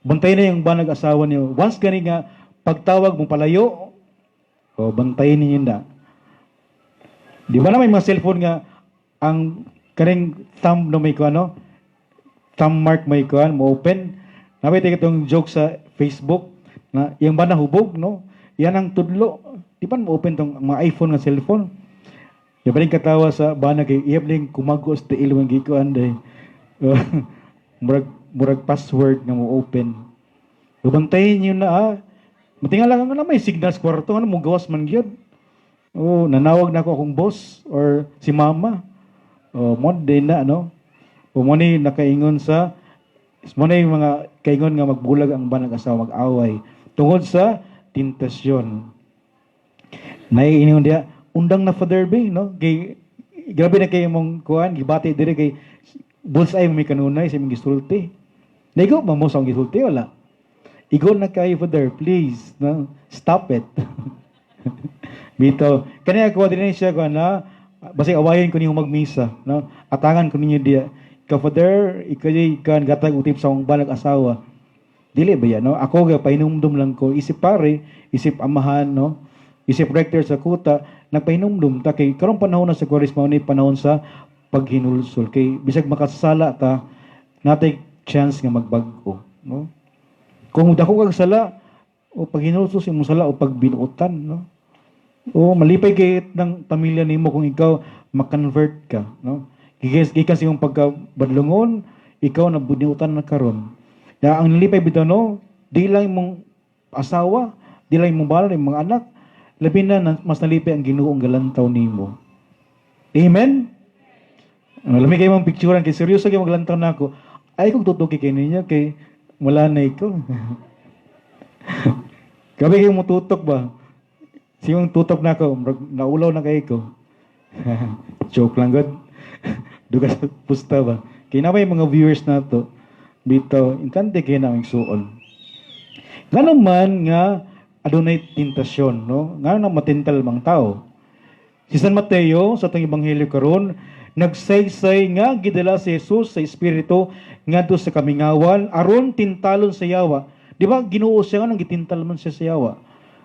Bantay na yung banag asawa niyo. Once gani nga pagtawag mo palayo, o bantayin ninyo na. Di ba na may mga cellphone nga ang kaning thumb no may kuan, no? Thumb mark may kuan mo open. Nabay itong joke sa Facebook. Na iyang bana hubog, no? Yan ang tudlo. Di ba mo open tong mga iPhone nga cellphone? Di ba rin katawa sa bana kay iya ning kumagos tiil ang gikuan day. Murag password nga mo open. Bantayin niyo na ah. Matingala nga na may signal sa kwarto ano mo gawas man gyud. Oh, nanawag na ako akong boss or si mama. Oh, mo din na no. O mo ni nakaingon sa mo ni mga kaingon nga magbulag ang banag asawa, mag-away tungod sa tentasyon. Naiingon diya undang na, Father B, no? Kay grabe na kay imong kuan gibati diri kay bullseye mo may kanunay sa imong gisulti. Naigo ba mo sa akong gisulti? Wala. Igo na kayo, Father, please, no? Stop it. Bito, kani ako din siya ko na basig awayin ko ninyo magmisa, no? Atangan ko ninyo diya. Ikaw, Father, ikaw kan gatag utip sa akong banag asawa. Dili ba yan, no? Ako ga pahinumdum lang ko isip pare, isip amahan, no? Isip rector sa kuta, nagpahinumdum ta kay karong panahon na sa Kwaresma ni panahon sa paghinulsol kay bisag makasala ta, natay chance nga magbag-o, no? Kung dako kag sala o paghinulsol sa imong sala o pagbinuotan, no? O malipay kay ng pamilya nimo kung ikaw makonvert ka, no? Gikan sa imong pagkabadlungon, ikaw na binuotan na karon. Ya ang nalipay bitaw, no, di lang imong asawa, di lang imong bana, imong mga anak, labi na mas nalipay ang Ginoong galantaw nimo. Amen. Lami kayo mong picturean kay seryoso kay maglantaw na ako. Ay kung tutuki kay ninyo kay wala na ikaw. Gabi kayo mututok ba? Siyong tutok na ako, murag naulaw na kayo ko. Joke lang god. Duga sa pusta ba? Kaya na ba yung mga viewers na to? Bitaw, inkante kayo na ang suon. Ngano man nga adunay tentasyon, no? Ngano na matintal mang tao? Si San Mateo sa atong ebanghelyo karon nagsaysay nga gidala si Jesus sa espiritu ngadto sa kamingawan aron tintalon sa yawa. Di ba Ginoo siya nga nang gitintal man siya sa yawa?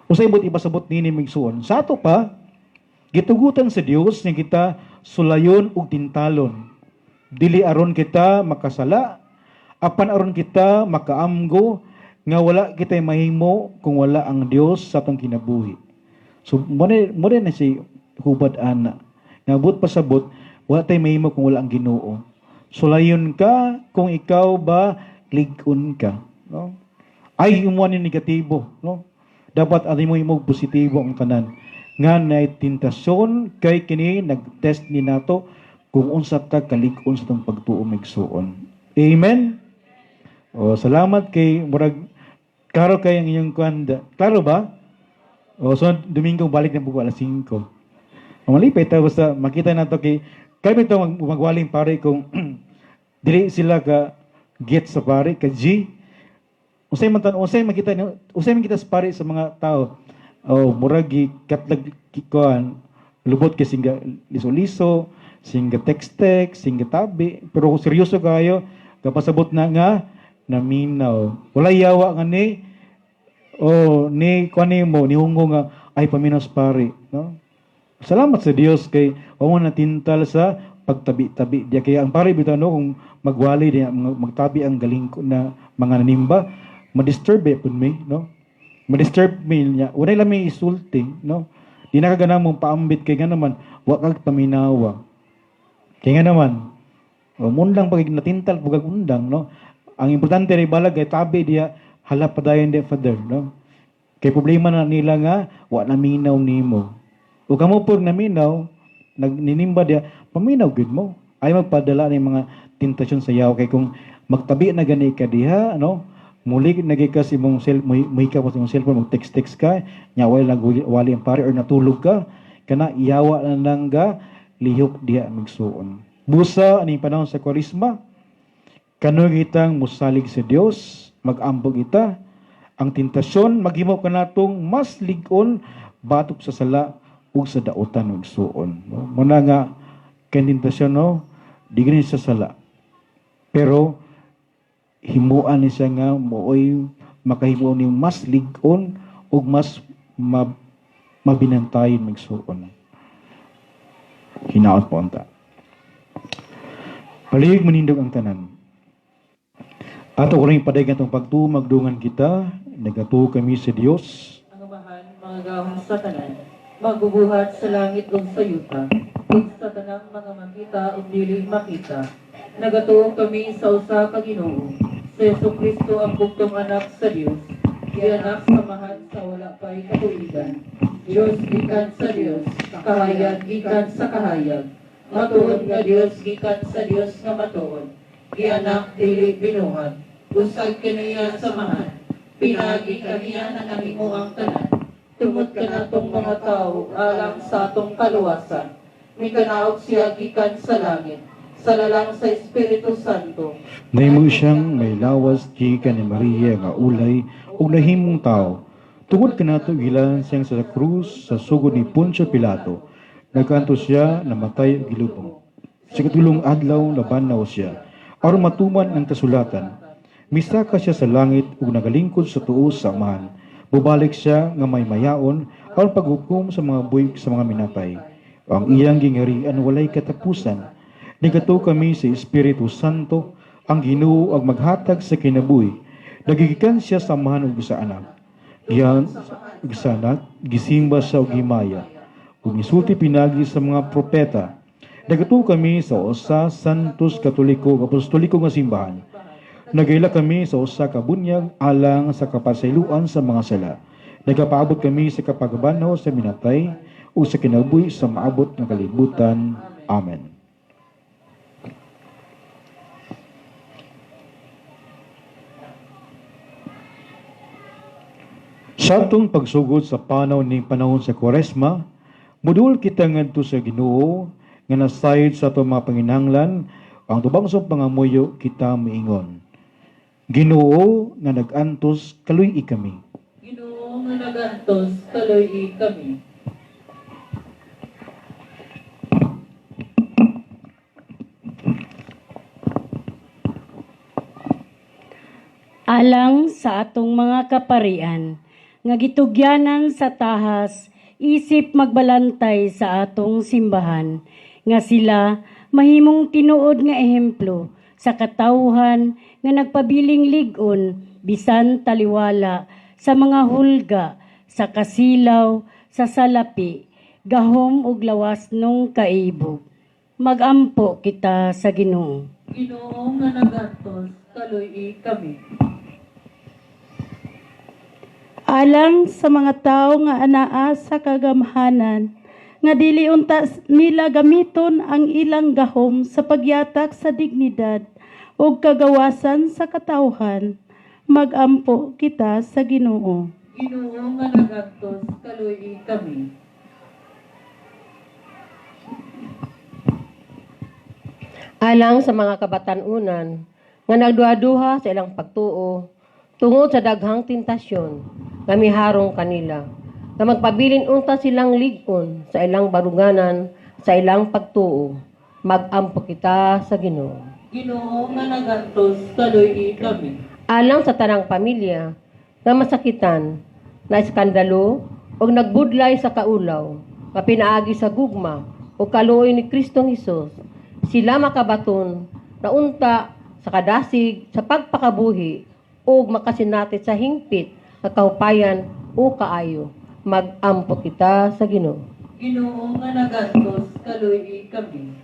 Usay but ipasabot nini, migsuon. Sa ato pa gitugutan sa Dios nga kita sulayon ug tintalon. Dili aron kita makasala, apan aron kita makaamgo nga wala kita mahimo kung wala ang Dios sa atong kinabuhi. So mo na si hubad ana. Nga buot pasabot, wala tay mahimo kung wala ang Ginoo. Sulayon ka kung ikaw ba lig-on ka, no? Ay imo ni negatibo, no? Dapat ani mo imong positibo ang tanan. Nga na tentasyon kay kini nagtest ni nato kung unsa ta kalig-on sa atong pagtuo, migsuon. Amen. O salamat kay murag klaro kay ang inyong kuanda. Klaro ba? O so Domingo balik na buko alas 5. O malipay ta basta makita nato kay kay ito magwaling pare kung dili sila ka get sa pare ka G. Usay man tan usay makita niyo, usay man kita sa pare sa mga tao. Oh, murag gi katlag kuan lubot kay singga liso-liso, singga text-text, singga tabi, pero kung seryoso kayo, kapasabot na nga naminaw. Wala yawa nga ni oh ni kuan nimo ni hungo nga ay paminos pare, no? Salamat sa Dios kay wa mo natintal sa pagtabi-tabi. Diya kaya ang pare bitaw, no, kung magwali diya magtabi ang galing ko na mga nanimba, ma-disturb eh pud mi, no? Ma-disturb mi niya. Wala lang may isulti, no? Di na ka mong paambit kay nga naman wa kag paminawa. Kay nga naman o mundang pag natintal pug undang, no? Ang importante ray balag kay tabi diya hala padayon diya, Father, no? Kay problema na nila nga wa naminaw nimo. O kamo po naminaw, nagninimba diya, paminaw gud mo. Ay magpadala ng mga tentasyon sa yaw kay kung magtabi na gani ka diha, no? Muli nagi ka sa imong cell, muhika mo sa imong cellphone, mag-text-text ka, nya wala nagwali ang pare or natulog ka, kana yawa na nang ga lihok diha, migsuon. Busa aning panahon sa Kwaresma, kanuy kitang musalig sa Dios, mag-ambog ita, ang tentasyon maghimo kanatong mas lig-on batok sa sala ug sa dautan, migsuon, no? Muna nga kay tentasyon, no, di gani sa sala. Pero himuan ni siya nga mooy makahimo ni mas lig-on ug mas mabinantayon, migsuon. Hinaot po unta. Palihog manindog ang tanan. Ato ko rin padayon atong pagtuo, magdungan kita. Nagatuo kami sa Dios. Ang Amahan, mga gahom sa tanan, magbubuhat sa langit ug sa yuta, ug sa tanang mga makita ug dili makita. Nagatuo kami sa usa ka Ginoo, sa Hesus Kristo ang bugtong anak sa Dios, gianak sa Amahan sa wala pay katuigan. Dios gikan sa Dios, kahayag gikan sa kahayag, matuod nga Dios gikan sa Dios nga matuod, gianak dili binuhat, usag kaniya sa Amahan, pinagi kaniya na nahimo ang tanan, tungod kanatong mga tao alang sa atong kaluwasan. Mikanaog siya gikan sa langit, sa lalang sa Espiritu Santo. Nahimo siyang may lawas gikan ni Maria nga ulay ug nahimong tao. Tungod kanato gilan siyang sa krus sa sugod ni Poncio Pilato. Nagkanto siya namatay ug gilubong. Sa katulong adlaw nabanaw siya aron matuman ang kasulatan. Misaka siya sa langit ug nagalingkod sa tuo sa Amahan. Bubalik siya nga may mayaon aron paghukom sa mga buhi sa mga minatay. Ang iyang gingharian walay katapusan. Nagatuo kami sa Espiritu Santo, ang Ginoo ang maghatag sa kinabuhi. Nagigikan siya sa Amahan ug sa Anak. Giyan ug sa Anak, gisimba siya og himaya. Ug misulti pinagi sa mga propeta. Nagatuo kami sa usa Santos Katoliko ug Apostoliko nga simbahan. Nagaila kami sa usa ka bunyag alang sa kapasayloan sa mga sala. Nagapaabot kami sa kapagbanhaw sa minatay ug sa kinabuhi sa maabot nga kalibutan. Amen. Sa atong pagsugod sa panaw ning panahon sa Kwaresma, mudul kita ngadto sa Ginoo nga nasayod sa atong mga panginahanglan, ang tubang sa pangamuyo kita miingon. Ginoo nga nag-antos kaluy-i kami. Ginoo nga nagantos, kaluy kami. Alang sa atong mga kaparian nga gitugyanan sa tahas isip magbalantay sa atong simbahan nga sila mahimong tinuod nga ehemplo sa katawhan nga nagpabiling lig-on bisan taliwala sa mga hulga sa kasilaw sa salapi gahom ug lawas nung kaibog. Magampo kita sa Ginoo. Ginoo nga nagantos, kaluy kami. Alang sa mga tao nga anaa sa kagamhanan, nga dili unta nila gamiton ang ilang gahom sa pagyatak sa dignidad ug kagawasan sa katawhan, magampo kita sa Ginoo. Ginoo nga nagantos, kaluy kami. Alang sa mga kabatan-unan nga nagduha-duha sa ilang pagtuo tungod sa daghang tentasyon nga miharong kanila nga magpabilin unta silang lig-on sa ilang baruganan sa ilang pagtuo. Magampo kita sa Ginoo. Ginoo nga nagantos, kaluy kami. Alang sa tanang pamilya nga masakitan, na iskandalo o nagbudlay sa kaulaw nga pinaagi sa gugma o kaluoy ni Kristong Hesus, sila makabaton na unta sa kadasig sa pagpakabuhi ug makasinati sa hingpit nga kahupayan o kaayo. Magampo kita sa Ginoo. Ginoo nga nagantos, kaluy kami.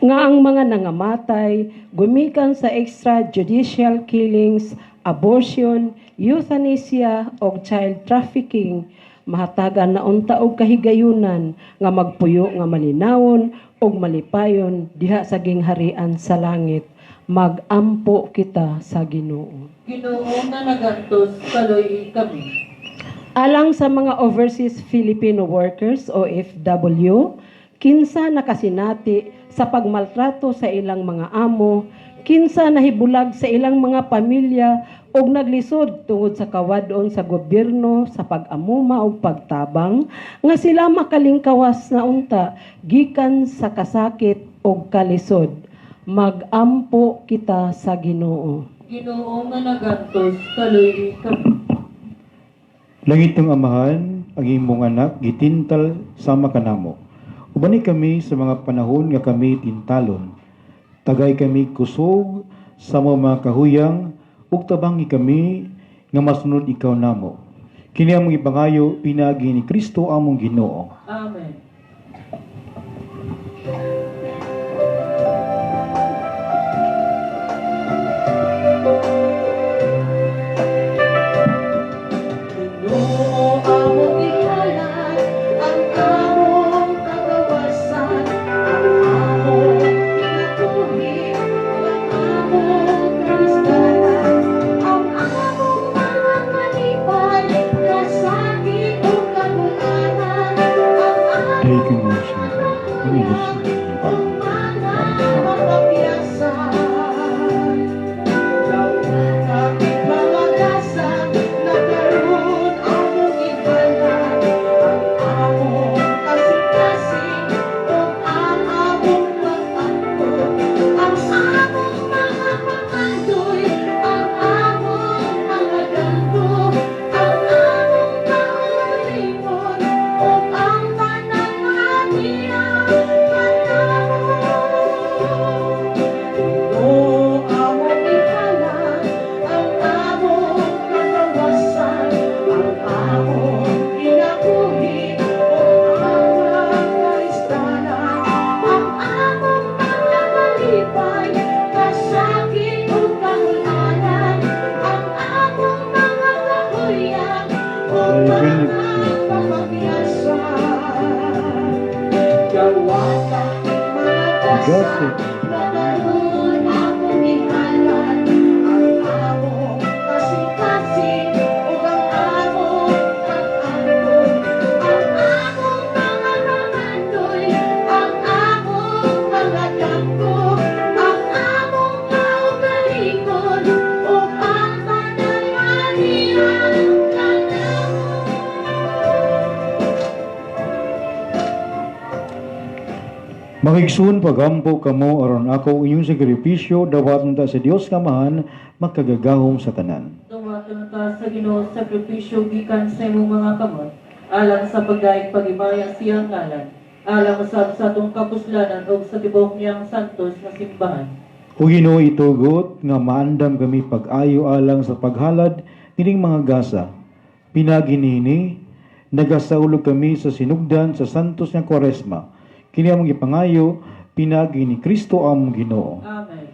Nga ang mga nangamatay gumikan sa extrajudicial killings, abortion, euthanasia o child trafficking mahatagan na unta og kahigayunan nga magpuyo nga malinawon og malipayon diha sa gingharian sa langit. Magampo kita sa Ginoo. Ginoo nga nagantos, kaluy kami. Alang sa mga overseas Filipino workers OFW, kinsa nakasinati sa pagmaltrato sa ilang mga amo, kinsa nahibulag sa ilang mga pamilya ug naglisod tungod sa kawadon sa gobyerno sa pag-amuma ug pagtabang nga sila makalingkawas na unta gikan sa kasakit ug kalisod. Magampo kita sa Ginoo. Ginoo nga nagantos, kaluy kami. Langit ng Amahan, ang imong anak gitintal sama kanamo. Ubani kami sa mga panahon nga kami tintalon. Tagay kami kusog. sa among mga kahuyang ug tabangi kami nga masunod ikaw namo. Kini among ipangayo pinaagi ni Kristo among Ginoo. Amen. Ginoo, among ihalad ang among kagawasan, ang among kinabuhi, ang among kalisdanan, ang among mga kalipay, kasakit ug kagulangan, ang among Thank you, Lord. mga ug mga mapagyasan. Kapit mga gasa na karon among ihalad ang among kasing-kasing ug ang among pag-angkon, ang among mga pangandoy, ang among mga damgo, ang among kaugalingon ug ang tanan nga kanamo. Ginoo, among ihalad ang among kagawasan, ang among kinabuhi ug ang kalisdanan, ang among mga kalipay, kasakit ug kahulanan, ang among mga kahuyang ug mga pamagyasan. Gawata mga gasa na karon among ihalad ang among kasing-kasing ug ang among pag-angkon, ang among mga pangandoy, ang among mga damgo, ang among kaugalingon ug ang tanan nga kanamo. Mga igsoon, pagampo kamo aron ako inyong sakripisyo dawaton ta sa Dios nga Amahan makagagahom sa tanan. Dawaton ta sa Ginoo sakripisyo gikan sa imong mga kamot, alang sa pagdayeg paghimaya siyang ngalan, alang usab sa atong kapuslanan ug sa tibuok niyang santos nga simbahan. O Ginoo, itugot nga maandam kami pag-ayo alang sa paghalad nining mga gasa. Pinaagi niini, nagasaulog kami sa sinugdan sa Santos nga Kwaresma. Kini among ipangayo pinaagi ni Kristo among Ginoo. Amen.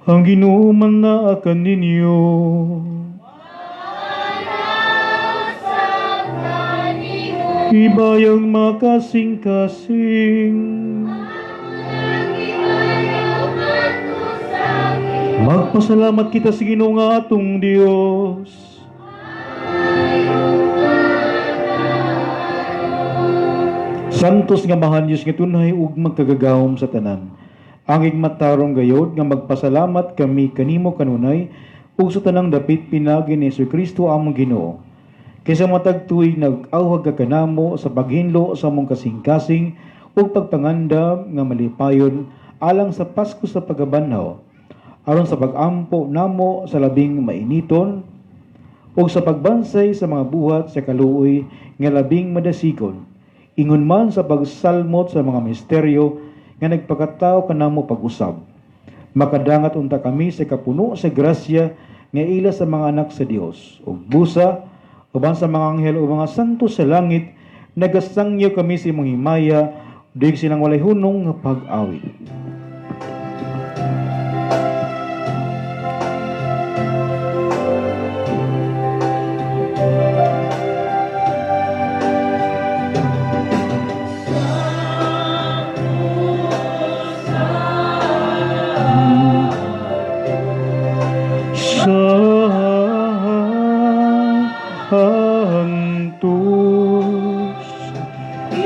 Ang Ginoo man kaninyo. Ibayang makasing-kasing. Magpasalamat kita sa Ginoo nga atong Dios. Santos nga Amahan Dios nga tunay ug magkagagahom sa tanan. Ang matarong gayod nga magpasalamat kami kanimo kanunay ug sa tanang dapit pinaagi ni Kristo among Ginoo. Kaysa matag tuig nag-awhag ka kanamo sa paghinlo sa among kasing-kasing ug pagpangandam nga malipayon alang sa Pasko sa pagkabanhaw, aron sa pag-ampo namo sa labing mainiton ug sa pagbansay sa mga buhat sa kaluoy nga labing madasigon, ingon man sa pagsalmot sa mga misteryo nga nagpakatao kanamo pag-usab. Makadangat unta kami sa kapuno sa grasya nga ila sa mga anak sa Dios, ug busa uban sa mga anghel o mga santo sa langit nagasangyo kami sa imong himaya dayeg silang walay hunong nga pag-awit. Santos,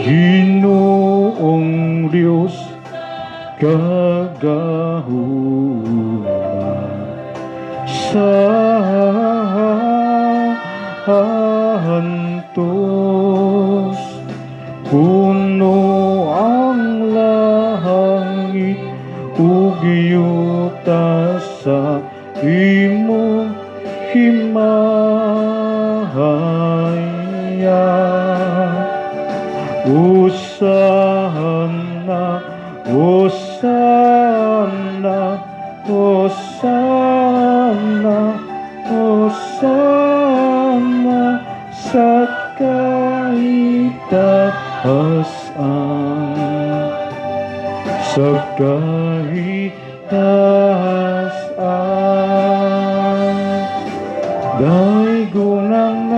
Ginoong Diyos, kagahuma. Santos, puno ang langit ug yuta sa imong himaya. Hosana, Hosana, Hosana. Sa kahitaas-an, daygon ang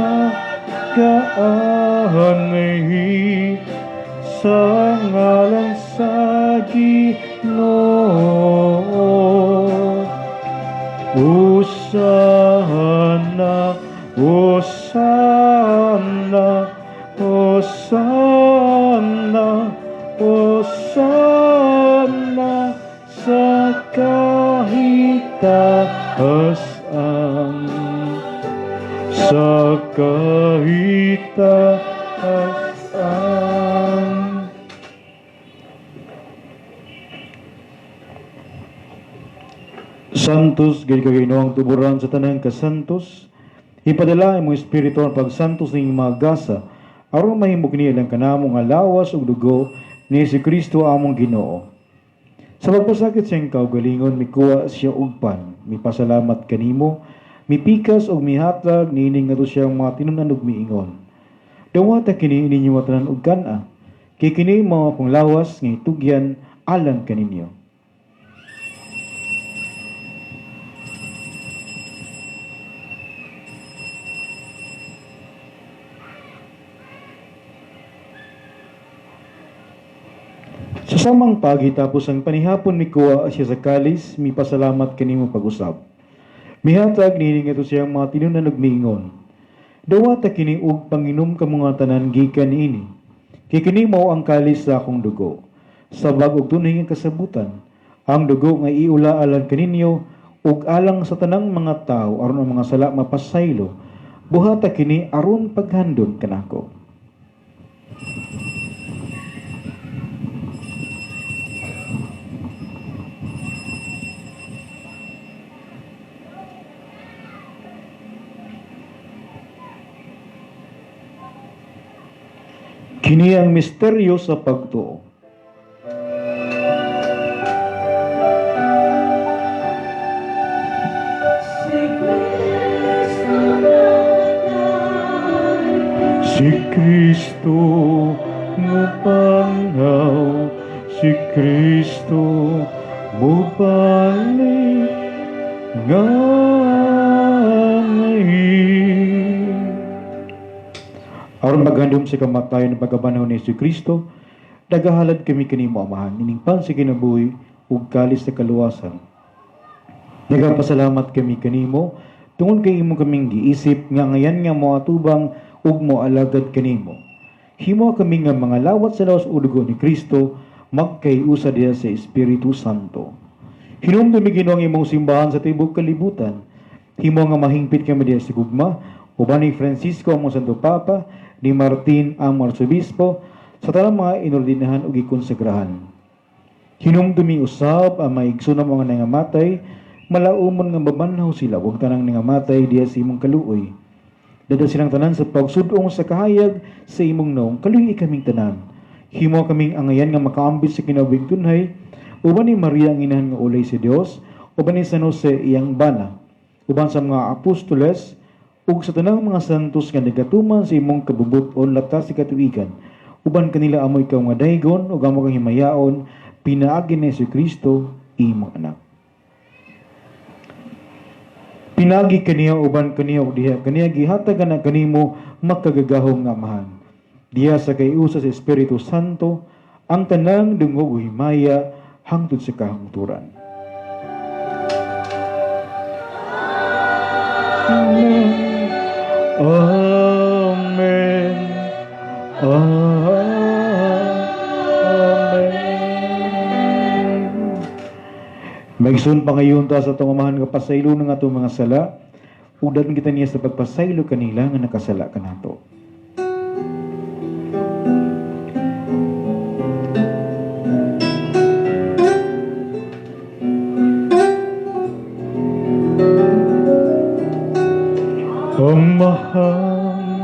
nakaanhi sa ngalan sa Ginoo. Hosana, Hosana, Hosana, Hosana sa kahitaas-an, sa kahitaas-an. Santos, gayud ka Ginoong tuburan sa tanang kasantos, ipadala imong Espiritu ang pagsantos ning mga gasa, aron mahimo kini alang kanamo nga lawas ug dugo ni Kristo among Ginoo. Sa pagpasakit sa iyang kaugalingon, mikuha siya og pan, mipasalamat kanimo, mipikas og mihatag niini ngadto sa iyang mga tinun-an ug miingon: "Dawata kini ninyo tanan og kan-a, kay kini mao akong lawas nga itugyan alang kaninyo." Sa samang pagi tapos ang panihapon, mikuha siya sa kalis, mipasalamat kanimo pag-usab. Mihatag niini ngadto sa iyang mga tinun-an ug miingon: "Dawata kini ug panginom kamo nga tanan gikan niini. Kay kini mao ang kalis sa akong dugo, sa bag-ug tunhay nga kasabutan, ang dugo nga iula alang kaninyo ug alang sa tanang mga tawo aron ang mga sala mapasaylo. Buhata kini aron paghandom kanako." Kini ang misteryo sa pagtuo. Si Kristo namatay, Si Kristo mubanhaw, si Kristo mubalik nga ngahi. Aron maghandom sa kamatayon ug pagkabanhaw ni Hesus Kristo, nagahalad kami kanimo, Amahan, ining pan sa kinabuhi ug kalis sa kaluwasan. Nagapasalamat kami kanimo tungod kay imo kaming giisip nga angayan nga moatubang ug moalagad kanimo. Himo kami nga mga lawat sa lawas ug dugo ni Kristo magkaiusa diha sa Espiritu Santo. Hinumdumi, Ginoo, ang imong simbahan sa tibuok kalibutan. Himo nga mahingpit kami diha sa gugma uban ni Francisco among Santo Papa, ni Martin ang Arsobispo, sa tanang mga inordinahan ug gikonsagrahan. Hinumdumi usab ang mga igsoon mga nangamatay, malaumon nga mabanhaw sila ug tanang nangamatay diha sa imong kaluoy. Dad-a silang tanan sa pagsud-ong sa kahayag sa imong nawong. Kaluy-i kaming tanan. Himo kaming angayan nga makaambit sa kinabuhing tunhay uban ni Maria ang inahan nga ulay sa Dios, uban ni San Jose iyang bana, uban sa mga apostoles ug sa tanang mga santos nga nagatuman sa imong kabubut-on latas sa katuigan. Uban kanila amo ikaw nga daygon ug amo kang himayaon pinaagi ni Kristo imong anak. Pinaagi kaniya, uban kaniya ug diha kaniya gihatag na kanimo makagagahom nga Amahan. Diha sa kaiusa sa Espiritu Santo ang tanang dungog ug himaya hangtod sa kahangturan. Amen. Amen. Amen. Mga igsoon, pangayoon ta sa atong Amahan nga pasaylo ng atong mga sala, ug dad-on kita niya sa pagpasaylo kanila nga nakasala kanato. Amahan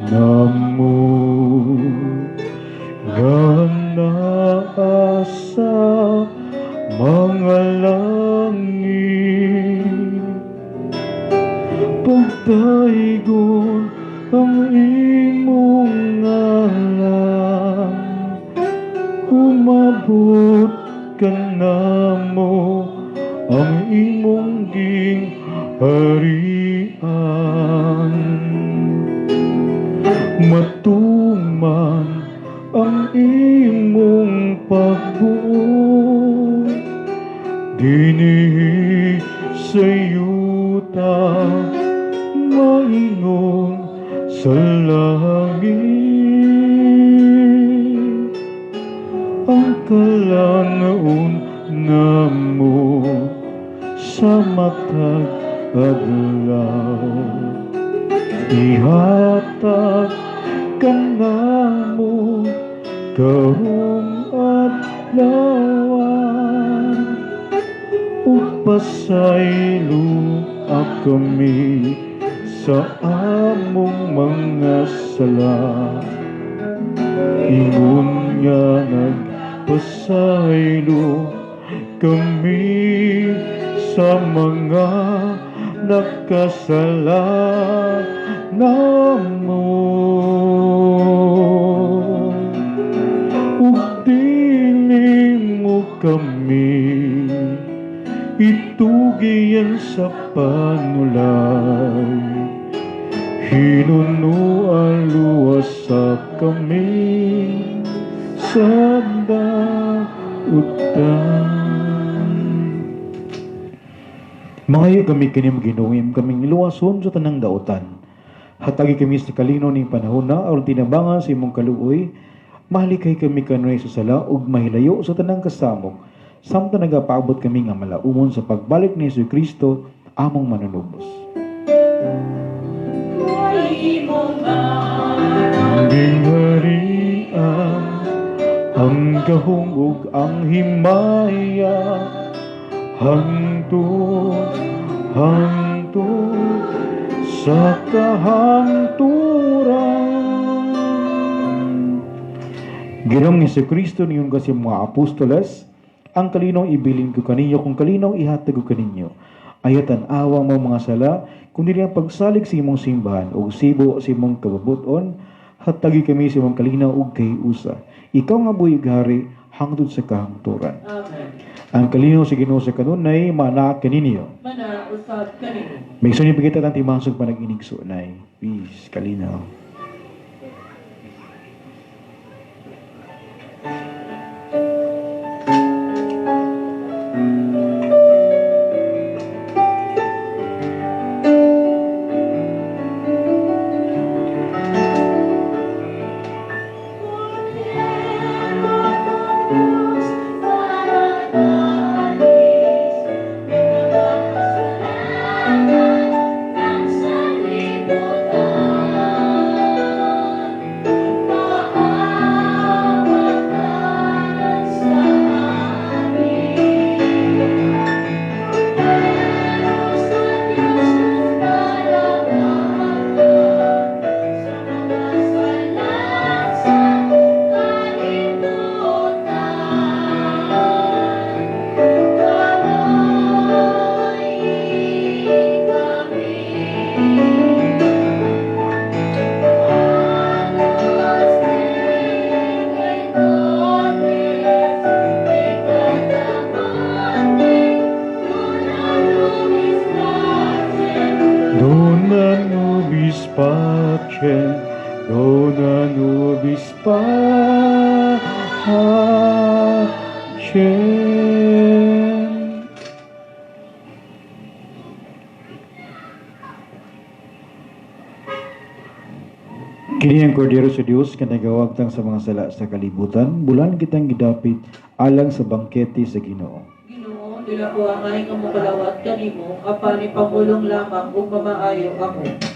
namo nga naa sa mga langit, pagdaygon ang imong ngalan, umabot Kanamo ang imong gingharian. Matuman ang imong pagbuot dinhi sa yuta maingon sa langit. Ang kalan-on namo sa matag adlaw, ihatag kanamo karong adlaw, ug pasayloa kami sa among mga sala, ingon nga nagpasaylo kami sa mga nakasala namo, ug dili mo kami itugiyan sa panulay, hinunoa luwasa kami sa dautan. Mangayo kami kanimo, Ginoo, imo kaming luwason sa tanang dautan. Hatagi kami sa kalinaw ning panahona aron tinabangan sa imong kaluoy, mahalikay kami kanunay sa sala ug mahilayo sa tanang kasamok samtang nagapaabot kami nga malaumon sa pagbalik ni Hesus Kristo among manunubos. Ang gingharian, ang gahom ug ang himaya, hangtod hangtod sa kahangturan. Ginoong Kristo, niingon ka sa mga apostoles, "Ang kalinaw ibilin ko kaninyo, akong kalinaw ihatag ko kaninyo. Ayaw tan-awa ang mga sala, kundi ang pagsalig sa imong simbahan, ug sibo sa imong kabubuton, hatagi kami sa imong kalinaw ug kahiusa. Ikaw nga buhi hari hangtod sa kahangturan." Amen. Ang kalinaw sa Ginoo sa kanunay maanaa kaninyo. Mana usab kanimo. May sunod pa kita ng timasok pa nag-inigsoonay. Peace, kalinaw. Dona nobis pacem, dona nobis pacem. Kini ang Kordero sa Dios nga nagawagtang sa mga sala sa kalibutan, bulan kitang gidapit alang sa bangkete sa Ginoo. Ginoo, dili ko angay nga mokalawat kanimo, apan ipamulong lamang ug mamaayo ako. Amen.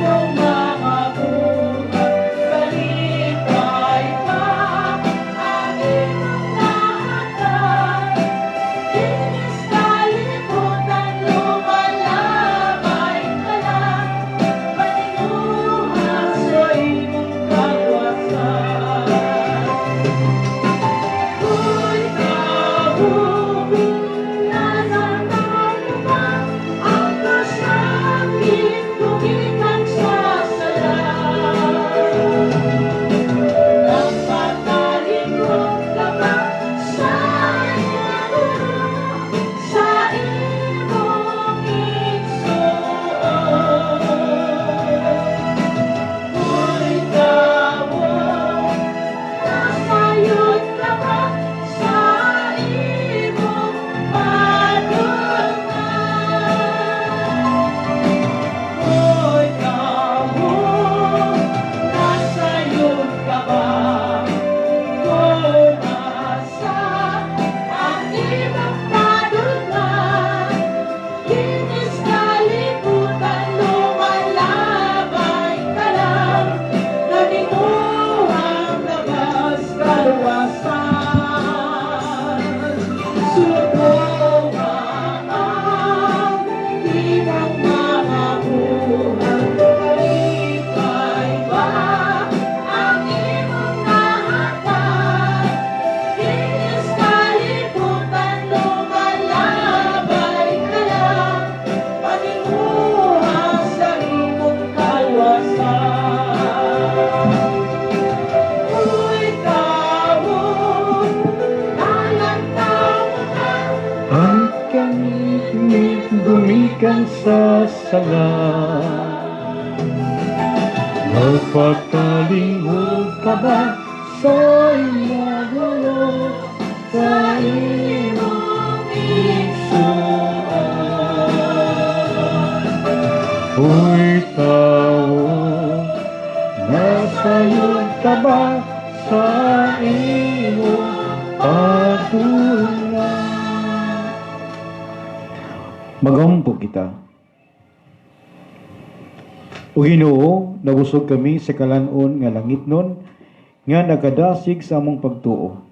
Imong mga buhat. Kalipay ba ang imong nahatag? Linis kalibutan, lumalabay ka lang, paninguha sa imong kaluwasan. Uy, tao, nalantaw mo ba ang kasakit gumikan sa sala? Nagpatalingkod ka ba sa imong, sa imong igsoon? Uy, tao, nasayod ka ba sa imong padulngan? Uy, tao, nasayod ka ba kung asa ang imong padulngan? Linis kalibutan, lumalabay ka lang, naninguhang labas kaluwasan. Subukan ang imong mga buhat. Kalipay ba ang imong nahatag? Linis kalibutan, lumalabay ka lang, paninguha sa imong kaluwasan. Uy, tao, nalantaw mo ba Ang kanitnit gumikan sa sala, nagpakalinghod ka ba sa imong, sa imong igsoon? Uy, tao, nasayod ka ba sa imong padulngan? Magampo kita. O Ginoo, nabusog kami sa kalan-on nga langitnon nga nakadasig sa among pagtuo.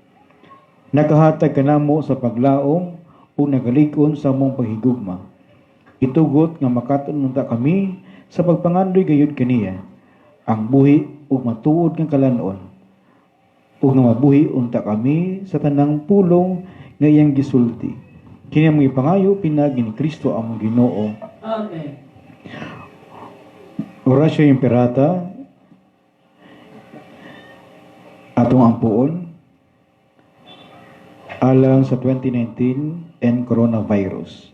Nakahatag kanamo sa paglaom o nagalig-on sa among paghigugma. Itugot nga makaton unta kami sa pagpangandoy gayud kaniya ang buhi ug matuod nga kalan-on, ug nga mabuhi unta kami sa tanang pulong nga iyang gisulti. Kini among ipangayo pinaagi ni Kristo among Ginoo. Amen. Oratio Imperata, atong ampuon alang sa 2019 and coronavirus.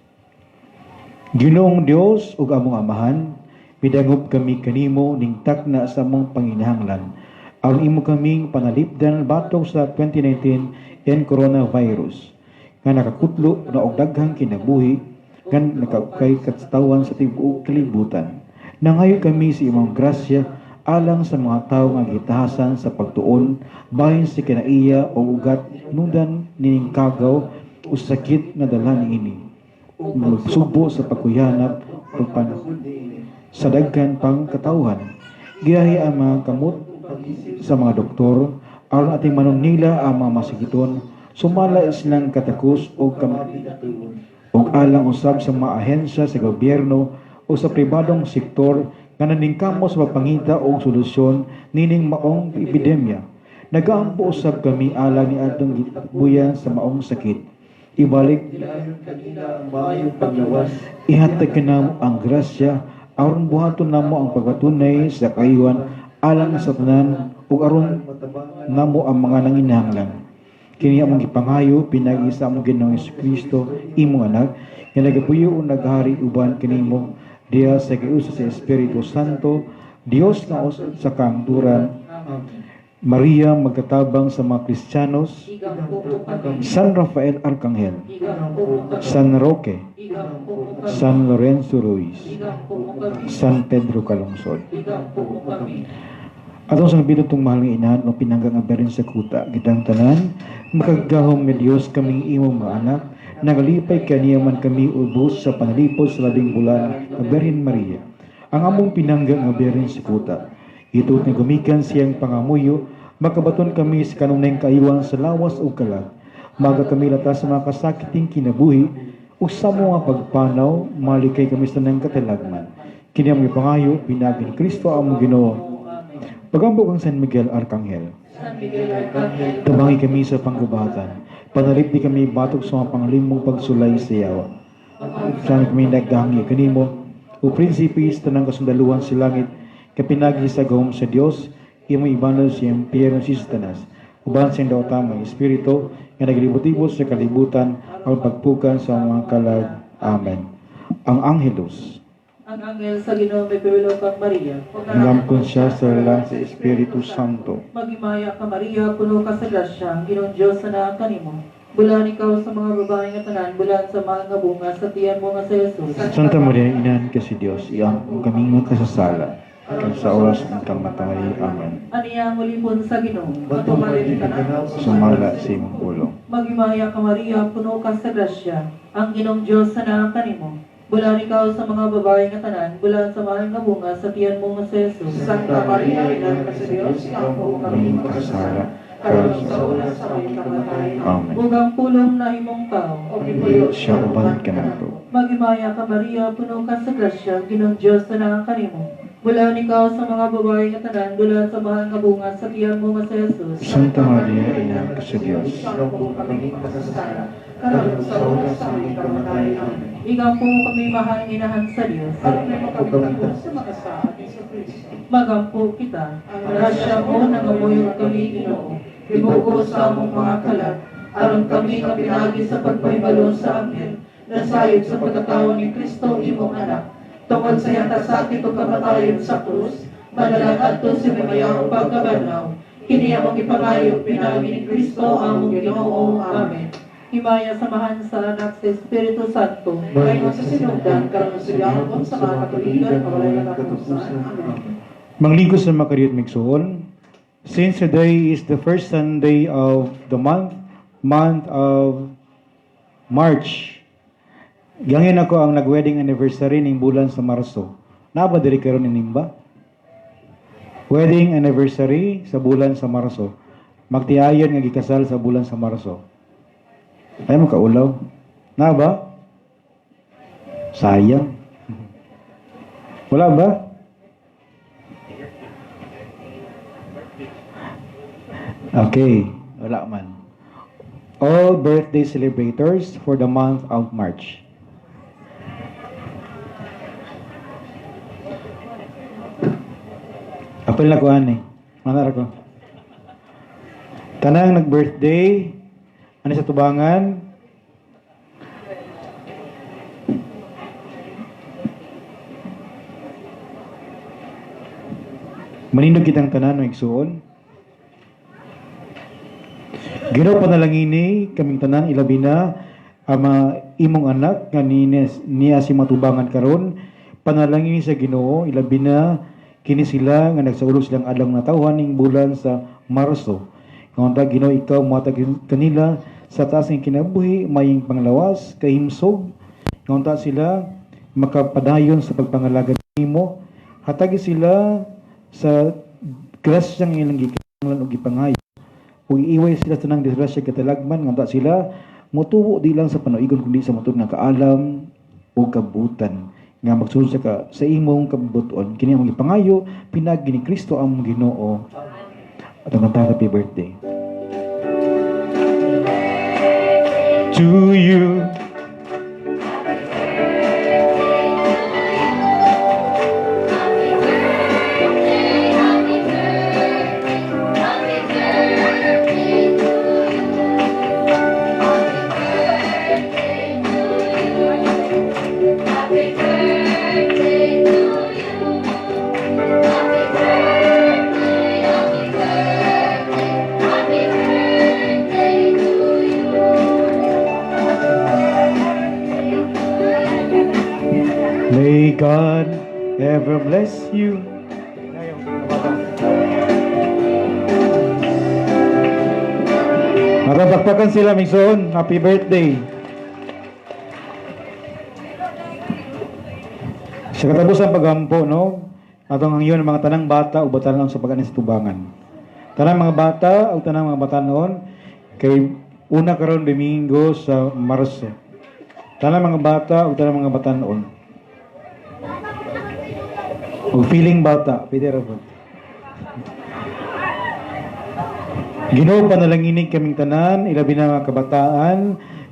Ginoong Dios ug among Amahan, midangop kami kanimo ning takna sa among panginahanglan. Aron imo kaming panalipdan batok sa 2019 and coronavirus nga nakakutlo na og daghang kinabuhi nga nakakay katawan sa tibuok kalibutan. Nangayo kami sa imong grasya alang sa mga tawo nga gitahasan sa pagtuon bahin sa kinaiya o ugat nundan nining kagaw o sakit nga dala niini, ug magsugbo sa pagkuyanap ug pan sa daghan pang katawhan. Giyahi ang mga kamot sa mga doktor aron ating manon nila ang mga masakiton sumala silang katakos ug alang usab sa mga ahensya sa gobyerno o sa pribadong sektor nga naningkamot sa pagpangita og solusyon nining maong epidemya. Nagaampo usab kami alang ni atong gitabuyan sa maong sakit. Ibalik Kanila ang maayong paglawas. Ihatag kanamo ang grasya aron buhaton namo ang pagpatunay sa kaayuhan alang sa tanan ug aron namo ang mga nanginahanglan. Kini among gipangayo pinaagi sa among Ginoong Kristo, imong Anak, nga nagapuyo ug naghari uban kanimo diha sa giusa sa Espiritu Santo, Dios nga sa kamatuoran. Maria, magkatabang sa mga Kristiyanos, San Rafael Arcangel, San Roque, San Lorenzo Ruiz, San Pedro Calungsod. Atong sang binutong mahal nga Inahan o pinangga nga Birhen sa kuta, kitang tanan, makagagahom nga Dios, kaming imong mga anak, nagalipay kaniya man kami ubos sa panalipod sa Labing Bulaan nga Birhen Maria. Ang among pinangga nga Birhen sa kuta. Ituot nga gumikan siyang pangamuyo, makabaton kami sa kanunayng kaayuhan sa lawas ug kalag. Maga kami latas sa mga kasakiting kinabuhi, ug sa mga pagpanaw, malikay kami sa tanang katalagman. Kini ang pangayo, pinaagi ni Kristo among Ginoo. Pagampo kang San Miguel Arcangel. San Miguel Arcangel, Tabangi kami sa panggubatan. Panalipdi kami batok sa mga panglimong pagsulay sa yawa. Sana kami nagdahangyo kanimo, o prinsipe sa tanang kasundaluhan sa langit, kapinagi sa gahom sa Dios, imong ibanal sa impyerno si Satanas. Uban sa daotang mga espiritu nga naglibot-libot sa kalibutan ang pagpukan sa mga kalag. Amen. Ang Angelus. Ang anghel sa Ginoo mipawilo kang Maria. Nilamkon siya sa lalang sa Espiritu Santo. Maghimaya ka Maria, puno ka sa grasya, ang Ginoong Diyos sa naa kanimo. Bulan ikaw sa mga babae nga tanan, bulan sa mahal nga bunga sa tiyan mo nga si Jesus. Santa Maria, inahan ka si Dios, iampo kaming makasasala, kag sa oras ng kamatay. Amen. Aniya ang ulipon sa Ginoo. Matumarin ka na. Sumala sa imong pulong. Maghimaya ka Maria, puno ka sa grasya, ang Ginoong Diyos sa naa kanimo. Bulan ikaw sa mga babae nga tanan, bulan sa mahal nga bunga sa tiyan mo nga si Jesus. Santa Maria, Ina ka sa Dios, iampo kami Kaming makasala, karon sa oras sa aming kamatayan. Amen. Ug ang pulong nahimong tao. Puyo siya uban kanato. Maghimaya ka Maria, puno ka sa grasya, Ginoong Diyos sa naa kanimo. Bulan ikaw sa mga babae nga tanan, bulan sa mahal nga bunga sa tiyan mo nga si Jesus. Santa Maria, Ina ka sa Dios, Iampo kami makasasala, karon sa oras sa aming kamatayan. Amen. Igampo mo kami mahal nga inahan sa Dios. Aron mo kami takos sa makasaad ni Kristo. Magampo kita. Grasya mo nangamuyo kami Ginoo. Ibugo sa among mga kalat, aron kami nga pinaagi sa pagpahibalo sa anghel, nasayod sa pagkatawo ni Kristo imong anak. Tungod sa iyang kasakit ug kamatayon sa krus, madala kadto sa mamayang pagkabanhaw. Kini among ipangayo pinaagi ni Kristo among Ginoo. Amen. Himaya sa Amahan sa Anak sa Espiritu Santo. Gayon sa sinugdan, karon sa gihapon sa mga katuigan, walay katapusan. Amen. Manglingkod sa mga migsuon, since today is the first Sunday of the month, month of March, gangin ako ang nag-wedding anniversary ning bulan sa Marso. Naa ba diri karon nimba? Wedding anniversary sa bulan sa Marso. Magtiayon nga gikasal sa bulan sa Marso. Ay mo kaulaw. Naa ba? Sayang. Wala ba? Okay, wala man. All birthday celebrators for the month of March. Apil na ko ani. Manar ko. Tanang nag-birthday, ano sa tubangan? Manindog kitang tanan, mga igsuon. Ginoo, panalangini kaming tanan, ilabi na ama imong anak nga niya si matubangan karon. Panalangini sa Ginoo, ilabi na kini sila nga nagsaulog silang adlaw natawhan ning bulan sa Marso. Nga Ginoo, ikaw mohatag kanila sa taas ng kinabuhi, maying panglawas, kahimsog. Nga sila makapadayon sa pagpangalaga nimo, hatagi sila sa grasyang ilang gikinahanglan ug gipangayo ug iiway sila sa tanang disgrasya katalagman nga sila motubo di lang sa panuigon kundi sa motuo nga kaalam ug kabutan nga magsunod sa ka sa imong kabubut-on. Kini among gipangayo pinaagi ni Kristo among Ginoo. At ang kanta, happy birthday to you. Happy birthday to you. Happy birthday, happy birthday, happy birthday to you. May God ever bless you. Marabakpakan sila, migsuon. Happy birthday. Sa katapusan pagampo, no? Atong hangyon ang mga tanang bata ug batanon sa pag sa tubangan. Tanang mga bata ug tanang mga batanon kay una karon Domingo sa Marso. Tanang mga bata ug tanang mga batanon. Og feeling bata, pwede ra po. Ginoo, panalanginig kaming tanan, ilabi na mga kabataan,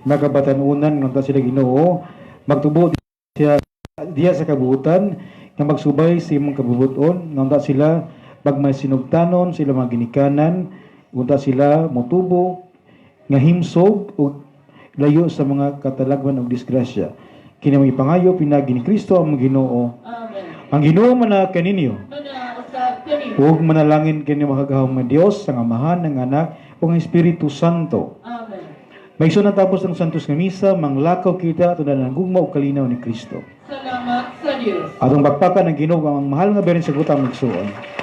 mga kabatanunan, nunta sila Ginoo, magtubo siya diya sa kabuutan, nga magsubay sa imong kabubuton, nga unta sila magmasinugtanon sila mga ginikanan, unta sila motubo, nga himsog ug layo sa mga katalagman ug disgrasya. Kini mga ipangayo pinaagi ni Kristo ang Ginoo. Amen. Ang Ginoo mana kaninyo. Mana usab kanimo. Ug manalangin kini makagagahom nga Dios ang Amahan, ang Anak ug ang Espiritu Santo. Amen. May natapos ang Santos nga Misa, manglakaw kita tungod ang gugma ug kalinaw ni Kristo. Salamat sa Dios. Atong bakpakan ang Ginoo ang mahal nga Birhen sa gutang magsuon.